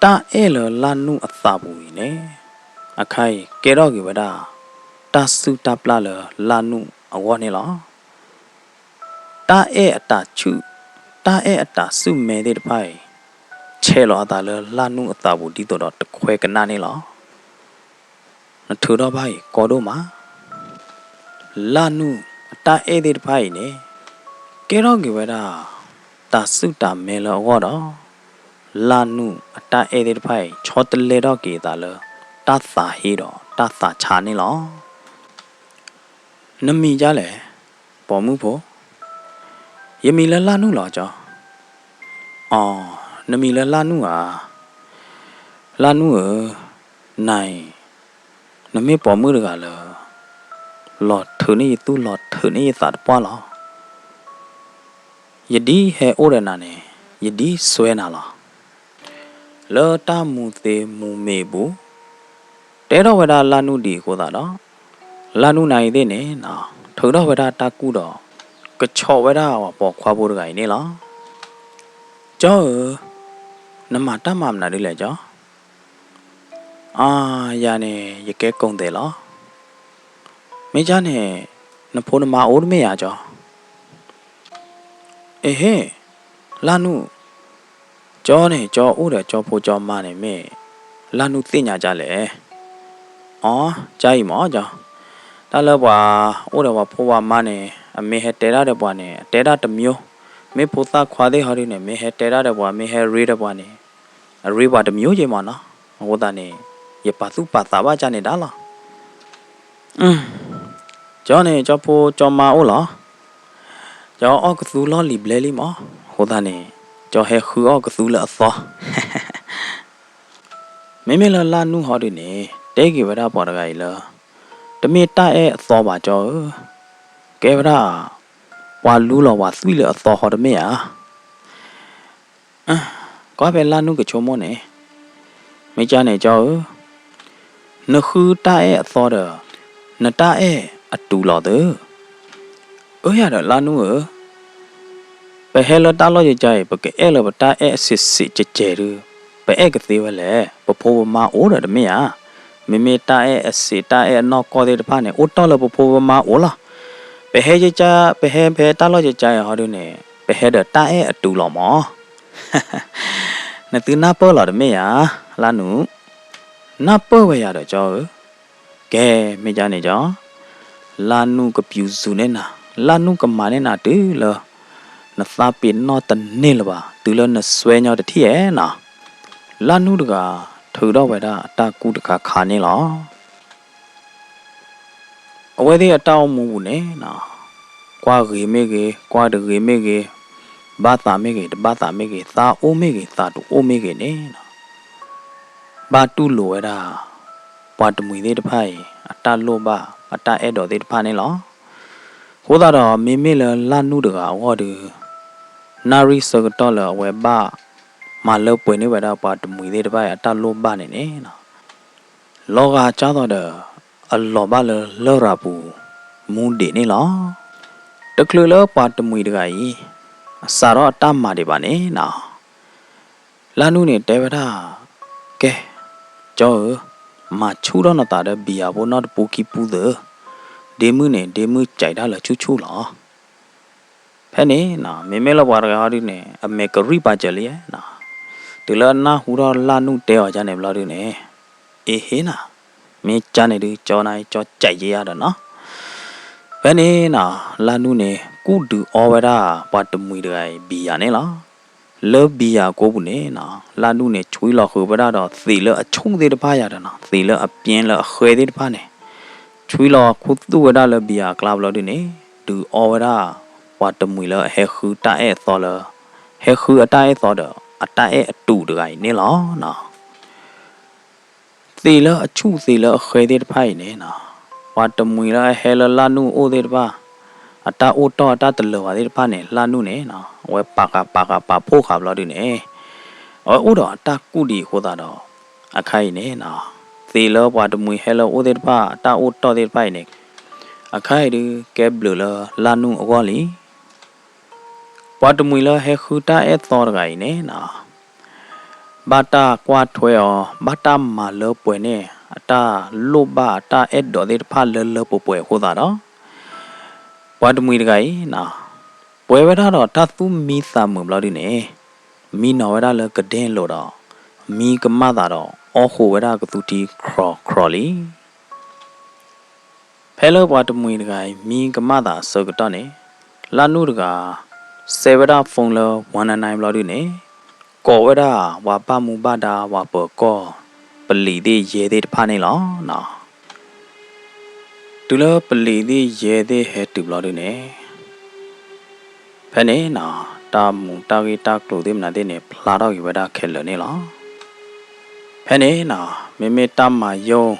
တၢ်အဲၣ်လၢလၢ်နုၣ်အသးပူၤအံၤန့ၣ် အခါအံၤကဲထီၣ်က့ၤဝဲဒၣ် တၢ်စုၣ်တၢ်ပျၢ်လၢလၢ်နုၣ်အဂီၢ်န့ၣ်လီၤ. တၢ်အဲၣ်အတၢ်ဆူၣ်, တၢ်အဲၣ်အတၢ်ဆူၣ်မဲသ့ၣ်တဖၣ်အံၤ ဆဲးလီၤအသးလၢလၢ်နုၣ်အသးပူၤဒ်သိးဒီးတခွဲကနၣ်န့ၣ်လီၤ. နထုးထီၣ်ဘၣ်အံၤကီဒိၣ်မး. လၢ်နုၣ်အတၢ်အဲၣ်သ့ၣ်တဖၣ်အံၤန့ၣ် ကဲထီၣ်က့ၤဝဲဒၣ် တၢ်စုၣ်တၢ်မဲလၢအဂီၢ်ဒီး လၢ်နုၣ်အတၢ်အဲၣ်သ့ၣ်တဖၣ်အံၤ ဆီတလဲထီၣ်က့ၤအသးလၢ တၢ်သးဟ့ဒီးတၢ်သးဆါန့ၣ်လီၤ. နမံၤဒ်လဲၣ်, ပိာ်မုၣ်ဖိ. ယမံၤလၢလၢ်နုၣ်လီၤကၠီ. အိ, နမံၤလၢလၢ်နုၣ်ဧါ. လၢ်နုၣ်ဧၢ, နၤအံၤ နမ့ၢ်ပိာ်မုၣ်တဂၤလၢ လီၤထုးန့ၢ်ယသူၣ်လီၤထုးန့ၢ်ယသးတပှၢ်လီၤ. ယဒ်ဟဲအိၣ်ဒီးနၤန့ၣ် ယဒ်စွဲနၤလီၤ. လၢတၢ်မူၤသ့မူၤမ့ၤအပူၤ တဲထီၣ်ဝဲဒၣ်လၢ်နုၣ်ဒ်အံၤအဃိသတးဒီး လၢ်နုၣ်နၤအံၤသ့ၣ်န့ၣ် ထုးထီၣ်ဝဲဒၣ်တၢ်ကူၣ်ဒီး ကဆီးဝဲဒၣ်အဝၤပိာ်ခွါဖိတဂၤအံၤန့ၣ်လီၤ. ကၠီဧၢ, နမၤတၢ်မၤမနုၤဒ်လဲၣ်ကၠီ. အါ, ယၤန့ၣ် ယကဲကိၣ်သဲးလီၤ. မ့ၢ်ကၠီန့ၣ် နဖိနမါအိၣ်တမ့ၢ်ဧါကၠီ. အ့ဟ့ၣ်, လၢ်နုၣ်, ကၠီန့ၣ် ကၠီအိၣ်ဒီးကၠီဖိကၠီမါန့ၣ်မ့ၢ် လၢ်နုၣ်သ့ၣ်ညါကၠီလဲၣ်. အိ, ကၠီအံၤမ့ၢ်ကၠီ, တၢ်လၢပှၤအိၣ်ဒီးပှၤဖိပှၤမါန့ၣ် အမ့ၢ်ဟဲတဲဒၣ်ဒီးပှၤန့ၣ် အတဲဒၣ်တမျိုး မ့ၢ်ဖိသၣ်ခွါသ့ၣ်ဟီဒုန့ၣ် မ့ၢ်ဟဲတဲဒၣ်ဒီးပှၤ မ့ၢ်ဟဲရ့ဒီးပှၤန့ၣ် အရ့ပှၤတမံၤက့မးနီၤ. အဃိသတးန့ၣ် ယပာ်သူၣ်ပာ်သးဘၣ်ကၢ်န့ၣ်ဒၣ်လီၤ. ကၠီန့ၣ် ကၠီဖိကၠီမါအိၣ်လီၤ. ကၠီအီၣ်ကသူလီၢ်လံၤဘျဲလံမး. အဃိသတးန့ၣ် ကၠီဟဲဃုအီၣ်ကသူလၢအသီ မ့မ့ၢ်လၢလၢ်နူၢ်ဟီဒုန့ၣ် တဲက့ၤဝဲဒၣ်ပှၤတဂၤအံၤလၢ တမ့ၢ်တၢ်အဲၣ်အသီဘၣ်ကၠီဧၢ, ကဲဝဲဒၣ် ပှၤလူလီၤပှၤသွံၣ်လၢအသီဃီတမ့ၢ်ဧါ. ကွၢ်ဖဲလၢ်နူၢ်ကဆိကမိၣ်န့ၣ်, မ့ၢ်ကၢ်န့ၣ်ကၠီဧၢ, နဃုတၢ်အဲၣ်အသီဒီး နတၢ်အဲၣ်အတူးလီၤသၢ. အၢ ယၤဒီးလၢ်နူၢ်ဧၢ, ပဟဲလၢတၢ်လီၢ်ယကၢ်အံၤ ပကအဲၣ်လၢပတၢ်အဲၣ်အစံးစံးကဲးကဲးဒုး ပအဲၣ်ကသ့ဝဲလဲၣ်, ပဖိပမါအိၣ်ဒီးတမ့ၢ်ဧါ. မ့မ့ၢ်တၢ်အဲၣ်အစံး တၢ်အဲၣ်အနီၢ်ကီၢ်သ့ၣ်တဖၣ်န့ၣ် အိၣ်တီၢ်လၢပဖိပမါအိၣ်လီၤ. ပဟဲကၢ် ပဟဲဖဲတၢ်လီၢ်ယကၢ်အံၤဟီဒုန့ၣ် ပဟဲဒီးတၢ်အဲၣ်အတူးလီၤမး. နသုနၢ်ပၢၢ်လီၤတမ့ၢ်ဧါ, လၢ်နူၢ်. နၢ်ပၢၢ်ဝဲယၤဒီးကၠီဧၢ, ကဲ မ့ၢ်ကၢ်န့ၣ်ကၠီ, လၢ်နူၢ်ကပျူၤစူၤန့ၢ်နၤ, လၢ်နူၢ်ကမၤန့ၢ်နၤတုၤလၢ နသးပ့ၤနီၣ်တန့ၢ်လၢၤဘၣ်, တုၤလၢနစွဲညီတထံၣ်ဧဲနီၤ. လၢ်နူၢ်တဂၤ ထုးထီၣ်ဝဲဒၣ်အတၢ်ကူၣ်တခါခါန့ၣ်လီၤ. အဝဲသ့ၣ်အတၢ်အိၣ်မူပူၤန့ၣ်နီၤ, ကွၢ်ဂ့ၤမ့ၢ်ဂ့ၤ, ကွၢ်တဂ့ၤမ့ၢ်ဂ့ၤ, ဘၣ်သးမ့ၢ်ဂ့ၤ တဘၣ်သးမ့ၢ်ဂ့ၤ, သးအိၣ်မ့ၢ်ဂ့ၤ သးတအိၣ်မ့ၢ်ဂ့ၤန့ၣ်နီၤ, ဘၣ်တူၢ်လိာ်ဝဲဒၣ် ပှၤတမှံၤသ့ၣ်တဖၣ်အံၤ အတၢ်လိၣ်ဘၣ် အတၢ်အဲၣ်ဒိးသ့ၣ်တဖၣ်န့ၣ်လီၤ. အဃိသတးဒီး မ့မ့ၢ်လၢလၢ်နူၢ်တဂၤအဂီၢ်ဒီး နၣ်ရံၣ်ဆၢကတီၢ်လၢအဝဲဘၣ်မၤလၢပှဲၤန့ၢ်ဝဲဒၣ်ပှၤတမှံၤသ့ၣ်တဖၣ်အံၤ အတၢ်လိၣ်ဘၣ်န့ၣ်န့ၣ်နီၤ, လီၤဂာ်ကၢ်သိးဒီး အလီၤဘၣ်လၢလရာ်ပူၤ မူဒံးန့ၣ်လီၤ. တချုးလၢပှၤတမှံၤတဂၤအံၤ စးထီၣ်အတၢ်မၤဒံးဘၣ်န့ၣ်နီၤ, လၢ်နူၢ်န့ၣ်တဲဝဲဒၣ်, ကဲ, ကၠီဧၢ, မၤဆူၣ်ထီၣ်နသးဒီးဘံယၤဖိနီၢ်တပူၤခံပူၤသၢ, ဒ့မုၣ်န့ၣ် ဒ့မုၣ်စံးတၢ်လၢဆူၣ်ဆူၣ်လီၤ. ဖဲန့ၣ်နီၤ မ့မ့ၢ်လၢပှၤတဂၤဟီဒုန့ၣ် အမဲာ်ကရံၣ်ပာ်စၢၤလံနီၤ, တုၤလၢအနၢ်ဟူထီၣ်လၢ်နူၢ်တဲအီၤကၢ်န့ၣ်ဘျီဒုန့ၣ်, အ့ဟ့နီၤ, မ့ၢ်ကၢ်န့ၣ်ဒုး ကၠီနၤ ကၠီစံးယဲယၤဒီးနီၤ. ဖဲန့ၣ်နီၤ လၢ်နူၢ်န့ၣ် ကူၣ်ဒုးအီဝဲဒၣ် ပှၤတမှံၤတဂၤအံၤ ဘံယၤန့ၣ်လီၤ. လၢဘံယၤကိပူၤန့ၣ်နီၤ လၢ်နူၢ်န့ၣ် ဆွံလီၤဃုာ်ဝဲဒၣ်ဒီးသံးလၢအဆူၣ်သ့ၣ်တဖၣ်ယၤဒီးနီၤ, သံးလၢအပျဲလၢအဃဲသ့ၣ်တဖၣ်န့ၣ် ဆွံလီၤခူသူၣ်ဝဲဒၣ်လၢဘံယၤအကျါဘျီဒုန့ၣ် ဒုးအီဝဲဒၣ် ပှၤတမှံၤလၢအဟဲဃုတၢ်အဲၣ်အသီလၢ ဟဲဃုအတၢ်အဲၣ်သီဒီး အတၢ်အဲၣ်အတူးတဂၤအံၤန့ၣ်လီၤနီၤ. သံးလၢအဆူၣ်သံးလၢအဃဲသ့ၣ်တဖၣ်အံၤန့ၣ်နီၤ, ပှၤတမှံၤလၢအဟဲလၢလၢ်နူၢ်အအိၣ်သ့ၣ်တဖၣ် အတၢ်အိၣ်တီၢ်အတၢ်တလၢာ်ဘၣ်သ့ၣ်တဖၣ်န့ၣ် လၢ်နူၢ်န့ၣ်နီၤ အဝဲပာ်ဃာ်ပာ်ဃာ်ပာ်ဖှိၣ်ဃာ်ဘျီဒုန့ၣ် အဝဲအိၣ်ဒီးအတၢ်ကူၣ်ဒံးအဃိသတးဒီး အခါအံၤန့ၣ်နီၤ သံးလၢပှၤတမှံၤဟဲလၢအအိၣ်သ့ၣ်တဖၣ် အတၢ်အိၣ်တီၢ်သ့ၣ်တဖၣ်အံၤန့ၣ် အခါအံၤဒုးကဲဘျုးလၢလၢ်နူၢ်အဂီၢ်လံ. ပှၤတမှံၤလၢဟဲဃုတၢ်အဲၣ်သီတဂၤအံၤန့ၣ်နီၤ ဘၣ်တၢ်ကွၢ်ထွဲအီၤ ဘၣ်တၢ်မၤလၢပှဲၤန့ၢ် အတၢ်လိၣ်ဘၣ်အတၢ်အဲၣ်ဒိးသ့ၣ်တဖၣ်လၢလၢပှဲၤပှဲၤအဃိသတးဒီး ပှၤတမှံၤတဂၤအံၤနီၤ ပှဲၤဝဲဒၣ်ဒီးတၢ်သူၣ်မံသးမုာ်ဘျီဒုန့ၣ် မံနီၤဝဲဒၣ်လၢကဒ့လိၤဒီး မံကမၣ်သးဒီး အီၣ်ဃုာ်ဝဲဒၣ်ကသူထံခရီၣ်ခရီၣ်လံ. ဖဲလၢပှၤတမှံၤတဂၤအံၤ မံကမၣ်သးအဆၢကတီၢ်န့ၣ် လၢ်နူၢ်တဂၤ စဲဝဲဒၣ် phone လၢ one nine nine ဘျီဒုန့ၣ် ကိးဝဲဒၣ် ပှၤဘၣ်မူဘၣ်ဒါ ပှၤပၢၤကီၢ် ပလံၤသ့ၣ်ယဲၢ်သ့ၣ်တဖၣ်န့ၣ်လီၤနီၤ. တုၤလၢပလံၤသ့ၣ်ယဲၢ်သ့ၣ်ဟဲတုၤဘျီဒုန့ၣ် ဖဲန့ၣ်နီၤ တၢ်မူးတၢ်ဂ့ၢ်တၢ်ကျိၤသ့ၣ်မနုၤသ့ၣ်န့ၣ် ဖျါထီၣ်က့ၤဝဲဒၣ်ခဲလၢာ်န့ၣ်လီၤ. ဖဲန့ၣ်နီၤ မ့မ့ၢ်တၢ်မၤယိၣ်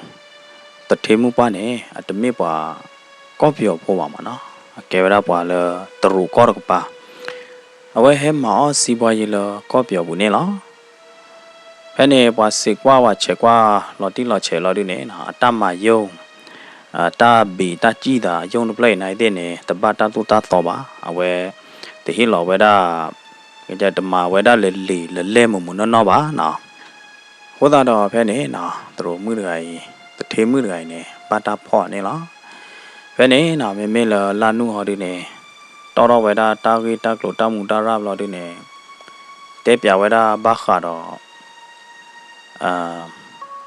သထ့မုၣ်ပှၢ်န့ၣ် အတမ့ၢ်ပှၤကီၢ်ပယီၤဖိဘၣ်မးနီၤ, အကဲဝဲဒၣ်ပှၤလၢတရူးကီၢ်တကပၤ, အဝဲဟဲမၤအီၣ်စံးပှၤယံၤလၢကီၢ်ပယီၤပူၤန့ၣ်လီၤ. ဖဲန့ၣ် ပှၤစံးကွၢ်ပှၤဆဲးကွၢ်လီၤတံၢ်လီၤဆဲးလီၤဒုန့ၣ် အတၢ်မၤယိၣ် တၢ်ဘံးတၢ်စံၣ်သးယိၣ်တဖျၢၣ်အံၤန့ၣ်သ့ၣ်န့ၣ် တဘၣ်တၢ်သိၣ်တၢ်သီဘၣ်. အဝဲ တဟ့ၣ်လီၤဝဲဒၣ် တမၤဝဲဒၣ်လၢလံာ်လၢလဲၢ်မုာ်မုာ်နီၢ်နီၢ်ဘၣ်နီၤ. အဃိသတးဒီးဖဲန့ၣ်နီၤ တရူးမုၣ်တဂၤအံၤ သထ့မုၣ်တဂၤအံၤန့ၣ် ဘၣ်တၢ်ဖီၣ်န့ၣ်လီၤ. ဖဲန့ၣ်နီၤ မ့မ့ၢ်လၢလၢ်နူၢ်ဟီဒုန့ၣ် တီၣ်ထီၣ်ဝဲဒၣ်တၢ်ဂ့ၢ်တၢ်ကျိၤတၢ်မူးတၢ်ရၢ်ဘျီဒုန့ၣ် တဲပၠးဝဲဒၣ်ဘၣ်ဃးဒီး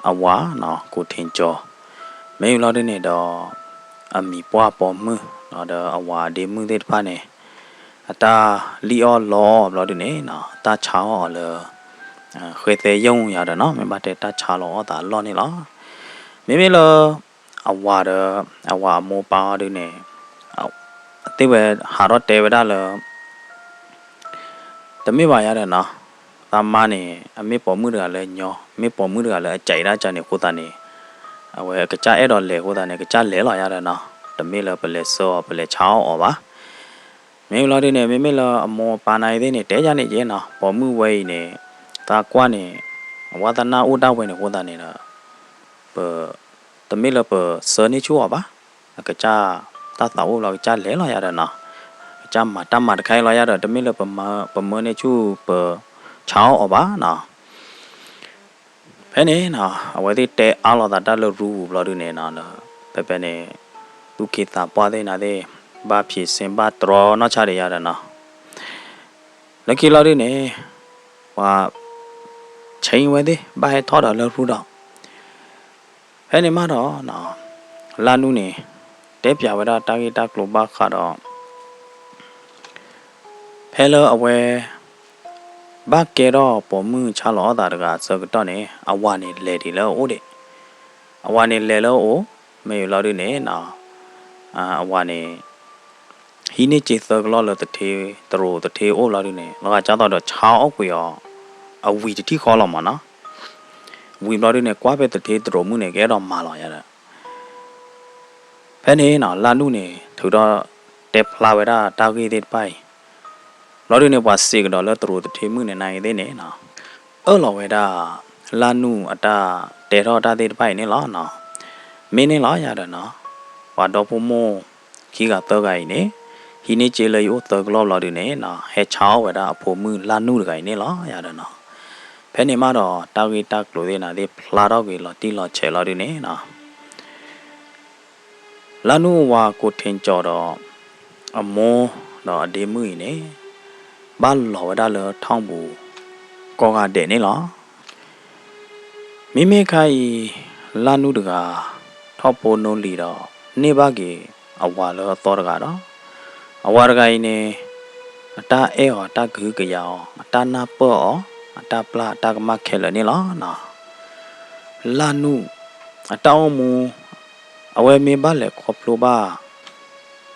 အဝၤနီၤ ကိးထ့ကၠီ မ့ၢ်ဘျီဒုန့ၣ်ဒီး အမံၤပှၢ်ပိာ်မုၣ်နီၤ ဒီးအဝၤအဒ့မုၣ်သ့ၣ်တဖၣ်န့ၣ် အတၢ်လံၣ်အီၣ်လီအီၣ်ဘျီဒုန့ၣ်နီၤ တၢ်ဆါအီၣ်အီၤလၢ ဃဲသဲယိၣ်ယၤဒီးနီၤ မ့ၢ်ဘၣ်တဲတၢ်ဆါလီၤအီၣ်သးအလီၢ်န့ၣ်လီၤ. မ့မ့ၢ်လၢ အဝၤဒီး အဝၤအမိၢ်ပၢ်အီၤဒုန့ၣ် သ့ၣ်ဝဲဟးထီၣ်တဲဝဲဒၣ်လၢ တမ့ၢ်ဘၣ်ယၤဒီးနီၤ, သးမါန့ၣ် အမ့ၢ်ပိာ်မုၣ်တဂၤလၢညီ, မ့ၢ်ပိာ်မုၣ်တဂၤလၢအကးအံၤဒၣ်ကန့ၣ်အဃိသတးန့ၣ်, အဝဲအကစၢ်အဲၣ်ဒိးလဲၤအဃိသတးန့ၣ် ကစၢ်လဲၤလီၤယၤဒီးနီၤ, တမ့ၢ်လၢပလဲၤဆှၢအီၤ ပလဲၤဆါအီၣ်အီၤဘၣ်. မ့ၢ်လီၤဒုန့ၣ် မ့မ့ၢ်လၢအမိၢ်အပၢ်န့ၣ်သ့ၣ်န့ၣ် တဲယၤန့ၣ်က့နီၤ, ပိာ်မုၣ်ဝဲအံၤန့ၣ် သးကွၢ်န့ၣ် အဝါသနၢ်အိၣ်ဒၣ်ဝဲန့ၣ်အဃိသတးန့ၣ်ဒီး ပ တမ့ၢ်လၢပဆှၢန့ၢ်ဆူၣ်အီၤဘၣ်. အကစၢ်တၢ်သးအိၣ်ဘျီ ကစၢ်လဲၤလီၤယၤဒီးနီၤ, ကစၢ်မၤတၢ်မၤတခါအံၤလီၤယၤဒီး တမ့ၢ်လၢပမၢန့ၢ်ဆူၣ် ပဆါအီၣ်အီၤဘၣ်နီၤ. ဖဲန့ၣ်နီၤ အဝဲသ့ၣ်တဲအါလိာ်သးတၢ်လၢရူပူၤဘျီဒုန့ၣ်နီၤ, ဖဲဖဲန့ၣ် သူၣ်က့သးပှၢ်သ့ၣ်နၤသ့ၣ် ဘၣ်ဖံးစ့ဘၣ်တြီနီၢ်ဆါဒီးယၤဒီးနီၤ, လၢခံလီၤဒုန့ၣ် ပှၤ ဆ့ဝဲသ့ၣ် ဘၣ်ဟဲထီၣ်ဒီးလၢရူဒီး ဖဲန့ၣ်မးဒီး လၢ်နူၢ်န့ၣ် တဲပၠးဝဲဒၣ်တၢ်ဂ့ၢ်တၢ်ကျိၤဘၣ်ဃးဒီး ဖဲလၢအဝဲ ဘၣ်ကဲထီၣ်ပိာ်မုၣ်ဆါလီၤအီၣ်သးတဂၤအဆၢကတီၢ်န့ၣ် အဝၤန့ၣ်လဲၤဒံးလၢအအိၣ်ဒံး, အဝၤန့ၣ်လဲၤလၢအအိၣ် မ့ၢ်ယလီၤဒုန့ၣ် အဝၤန့ၣ် ဟံးန့ၢ်က့ၤသၢကလီၢ်လၢသထ့ သရိာ်သထ့အိၣ်ဘျီဒုန့ၣ် လီၤဂာ်ကၢ်သိးဒီးဆါအီၣ်ကွံာ်အီၤ အဝံၤတထံၣ်ဃီလီၤမးနီၤ. ဝံၤဘျီဒုန့ၣ် ကွၢ်ဖဲသထ့သရိာ်မုၣ်န့ၣ် ကအဲၣ်ဒိးမၤလီၤယၤဒီး ဖဲန့ၣ်နီၤ လၢ်နူၢ်န့ၣ် ထုးထီၣ်တဲဖျါဝဲဒၣ်တၢ်ဂ့ၢ်သ့ၣ်တဖၣ်အံၤ ဘျီဒုန့ၣ် ပှၤစံးကဒီးလၢသရိာ်သထ့မုၣ်န့ၣ်နၤအံၤသ့ၣ်န့ၣ်နီၤ အၢၣ်လီၤဝဲဒၣ် လၢ်နူၢ်အတၢ်တဲထီၣ်တၢ်သ့ၣ်တဖၣ်အံၤန့ၣ်လီၤနီၤ. မ့ၢ်န့ၣ်လီၤယၤဒီးနီၤ ပှၤဒီဖိမိၢ်ခံဂၤသၢဂၤအံၤန့ၣ် ဟံးန့ၢ်က့ၤလၢယအိၣ်သၢကလီၢ်ဘျီဒုန့ၣ်နီၤ ဟဲဆါအီၣ်ဝဲဒၣ်အဖိမုၣ်လၢ်နူၢ်တဂၤအံၤန့ၣ်လီၤယၤဒီးနီၤ. ဖဲန့ၣ်မးဒီး တၢ်ဂ့ၢ်တၢ်ကျိၤသ့ၣ်နၤသ့ၣ်ဖျါထီၣ်ကွံာ်လီၤတံၢ်လီၤဆဲးလီၤဒုန့ၣ်နီၤ လၢ်နူၢ်အဝၤကိးထ့ကၠီၤဒီး အမိၢ်ဒီးအဒ့မုၣ်အံၤန့ၣ် ဘၣ်လီၤဝဲဒၣ်လၢထီၣ်ပူၤ ကိးဂၤဒဲးန့ၣ်လီၤ. မ့မ့ၢ်ခါအံၤ လၢ်နူၢ်တဂၤ ထီၣ်ဖိနီၢ်လံၤဒီး န့ၢ်ဘၣ်က့ၤအဝၤလၢအသီတဂၤဒီး အဝၤတဂၤအံၤန့ၣ် အတၢ်အဲၣ်အီၤ အတၢ်ကဟုကယာ်အီၤ အတၢ်နၢ်ပၢၢ်အီၤ အတၢ်ပျၢ်အတၢ်ကမၣ်ခဲလၢာ်န့ၣ်လီၤ. လၢ်နူၢ် အတၢ်အိၣ်မူ အဝဲမ့ၢ်ဘၣ်လဲၤခီဖျိဘၣ်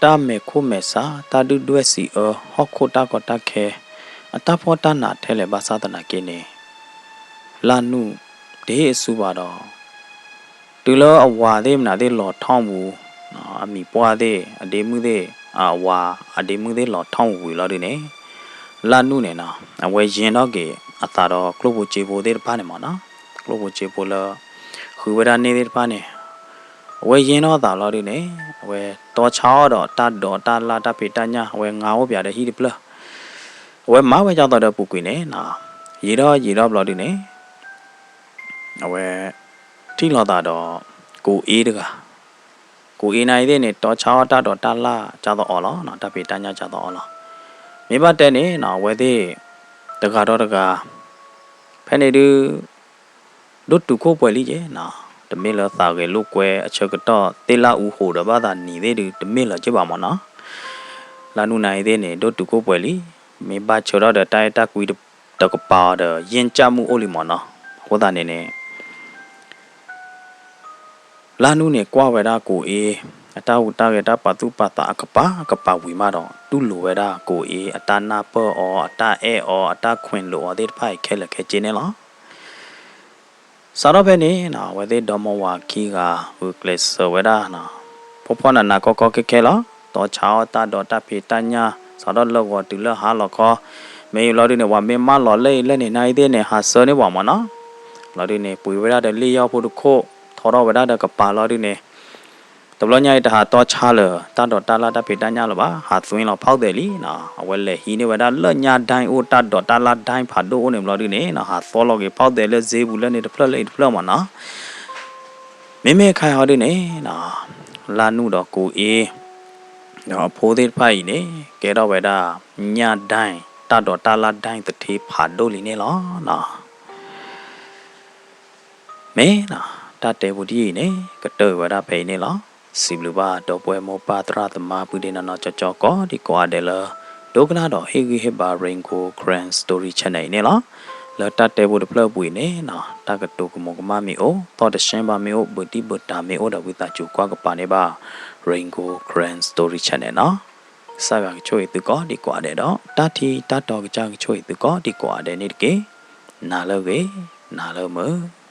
တၢ်မဲာ်ခိၣ်မဲာ်ဆါ တၢ်ဒုၣ်ဒွဲၣ်စံးအၢ ဟီၣ်ခိၣ်တၢ်ကီတၢ်ခဲ အတၢ်ဖှီၣ်တၢ်နးထဲလဲၣ်ဘၣ်ဆၣ်သနာ်က့န့ၣ် လၢ်နူၢ် တဟ့ၣ်အစုဘၣ်ဒီး တုၤလၢအဝၤသ့ၣ်မနုၤသ့ၣ်လီၤထီၣ်ပူၤ အမံၤပှၢ်သ့ၣ် အဒ့မုၣ်သ့ၣ် အဝၤ အဒ့မုၣ်သ့ၣ်လီၤထီၣ်ပူၤဝံၤလီၤဒုန့ၣ် လၢ်နူၢ်န့ၣ်နီၤ အဝဲယဲၢ်ထီၣ်က့ၤအသးဒီးကျိၣ်ဖိစ့ဖိသ့ၣ်တဖၣ်န့ၣ်မးနီၤ ကျိၣ်ဖိစ့ဖိလၢ ဃုဝဲဒၣ်န့ၣ်သ့ၣ်တဖၣ်န့ၣ် အဝဲယဲၢ်ထီၣ်အသးလီၤဒုန့ၣ် အဝဲတီဆါအီၣ်ဒီးတၢ်ဒိးတၢ်လၢ်တၢ်ဖံးတၢ်ညၣ် အဝဲငါအိၣ်ပၠးဒီးဟံၣ်တဖျၢၣ် အဝဲမၤဝဲကၢ်သိးဒီးပူၤကွံာ်န့ၣ်နီၤ ယံာ်ထီၣ်ယံာ်ထီၣ်ဘျီဒုန့ၣ် အဝဲ ထံၣ်လိာ်သးဒီး ကိးအ့တဂၤ ကိးအ့နၤအံၤသ့ၣ်န့ၣ် တီဆါအီၣ်တၢ်ဒိးတၢ်လၢ်ကၢ်သိးအီၤလီၤ တၢ်ဖံးတၢ်ညၣ်ကၢ်သိးအီၤလီၤ. မ့ၢ်ဘၣ်တဲန့ၣ်နီၤ အဝဲသ့ၣ် တဂၤဒီးတဂၤ ဖဲန့ၣ်ဒု ဒိၣ်တုာ်ခိၣ်ပှဲၤလံက့နီၤ တမ့ၢ်လၢသးဂဲၤလိာ်ကွဲအဆၢကတီၢ် သ့ၣ်လၢအူဟိးဒီးဘၣ်သးနံၤသ့ၣ်ဒု တမ့ၢ်လၢၤက့ဘၣ်မးနီၤ လၢနူၢ်နၤအံၤသ့ၣ်န့ၣ် ဒိၣ်တုာ်ခိၣ်ပှဲၤလံ မ့ၢ်ဘၣ်ဆၢထီၣ်ဒီးတၢ်အဲၣ်တၢ်ကွံတကပၤအီၤဒီး ယံၢ်ကၢ်မုၢ်အိၣ်လံမးနီၤ အဃိသတးန့ၣ်န့ၣ် လၢနူၢ်န့ၣ် ကွၢ်ဝဲဒၣ်ကိးအ့ အတၢ်ဟူးတၢ်ဂဲၤတၢ်ပာ်သူၣ်ပာ်သးအကပၤကပၤဝံၤမးဒီး တူၢ်လိာ်ဝဲဒၣ်ကိးအ့ အတၢ်နၢ်ပၢၢ်အီၤ အတၢ်အဲၣ်အီၤ အတၢ်ခွဲးလိာ်အီၤသ့ၣ်တဖၣ်အံၤခဲလၢာ်ခဲဆ့န့ၣ်လီၤ. စးထီၣ်ဖဲန့ၣ်နီၤ အဝဲသ့ၣ်ဒီမါဝၤခံဂၤ ဂုာ်ကျဲးစၢးဝဲဒၣ်နီၤ ဖှီၣ်ဖှီၣ်နးနးကီကီခဲခဲလီၤ. တီဆါအီၣ်တၢ်ဒိးတၢ်ဖံးတၢ်ညၣ် စးထီၣ်လၢဂီၤတုၤလၢဟါလီၤခီ မ့ၢ်ယလီၤဒုန့ၣ် ပှၤမ့ၢ်မၢလီၤလၢအံၤလၢန့ၣ် နၤအံၤသ့ၣ်န့ၣ် ဟးဆၢန့ၢ်ပှၤမးနီၤ လီၤဒုန့ၣ် ပှ့ၤဝဲဒၣ်ဒီးလ့ၣ်ယီၢ်ဖိတခိၣ် ထီထီၣ်ဝဲဒၣ်ဒီးကပၤလီၤဒုန့ၣ် တဘျီညါအံၤတဟးတီဆါလၢၤ တၢ်ဒိးတၢ်လၢ်တၢ်ဖံးတၢ်ညၣ်လၢၤဘၣ် ဟးသွ့လီၤဖီၣ်သဲးလံနီၤ အဝဲလဲၤဟံးန့ၢ်ဝဲဒၣ်လၢညါဒၣ်အိၣ် တၢ်ဒိးတၢ်လၢ်ဒၣ်ဖးဒိၣ်အိၣ်န့ၣ်ဘျီဒုန့ၣ်နီၤ ဟးသီလီၤက့ၤဖီၣ်သဲးလၢစ့ပူၤလၢန့ၣ်တဖျၢၣ်လၢအံၤတဖျၢၣ်မးနီၤ မ့မ့ၢ်ခါအံၤဟီဒုန့ၣ်နီၤ လၢနူၢ်ဒီးကိးအ့ ဒီးအဖိသ့ၣ်တဖၣ်အံၤန့ၣ် ကဲထီၣ်ဝဲဒၣ် ညၣ်ဒၣ် တၢ်ဒိးတၢ်လၢ်ဒၣ်သထ့ဖးဒိၣ်လံန့ၣ်လီၤနီၤ မ့ၢ်နီၤ တၢ်တဲဖိဒ်အံၤန့ၣ် ကတၢၢ်ဝဲဒၣ်ဖဲအံၤန့ၣ်လီၤ. စံးဘျုးဘၣ်ဒီပုၢ်ဝဲၢ်မိၢ်ပၢ်သရၣ်သမါ ပုၢ်ဒ့နီၢ်နီၢ်ကၠီကၠီ ကိးဒံကိးဂၤဒဲးလၢ ဒိကနၣ်ဒီးဟ့ၣ်ဂံၢ်ဟ့ၣ်ဘါ Rain Gold Karen Story Channel အံၤန့ၣ်လီၤ. လၢတၢ်တဲဖိတဖျၢၣ်အပူၤအံၤန့ၣ်နီၤ တၢ်ကတိၤကမူၤကမၣ်မ့ၢ်အိၣ်, သီၣ်တဆှဲဘၣ်မ့ၢ်အိၣ်, ဘုးတံၢ်ဘုးတၢ်မ့ၢ်အိၣ်ဒီး ဝံသးစူၤကွၢ်ကပၤန့ၢ်ဘၣ် Rain Gold Karen Story Channel နီၤ. ကစၢ်ယွၤကဆိၣ်ဂ့ၤသုကိးဒံကိးဂၤဒဲးဒီး တၢ်ထံတၢ်တီကစၢ်ကဆိၣ်ဂ့ၤသုကိးဒံကိးဂၤဒဲးန့ၣ်တက့ၢ်. နၤလၢအဂ့ၤ, နၤလၢမုာ်.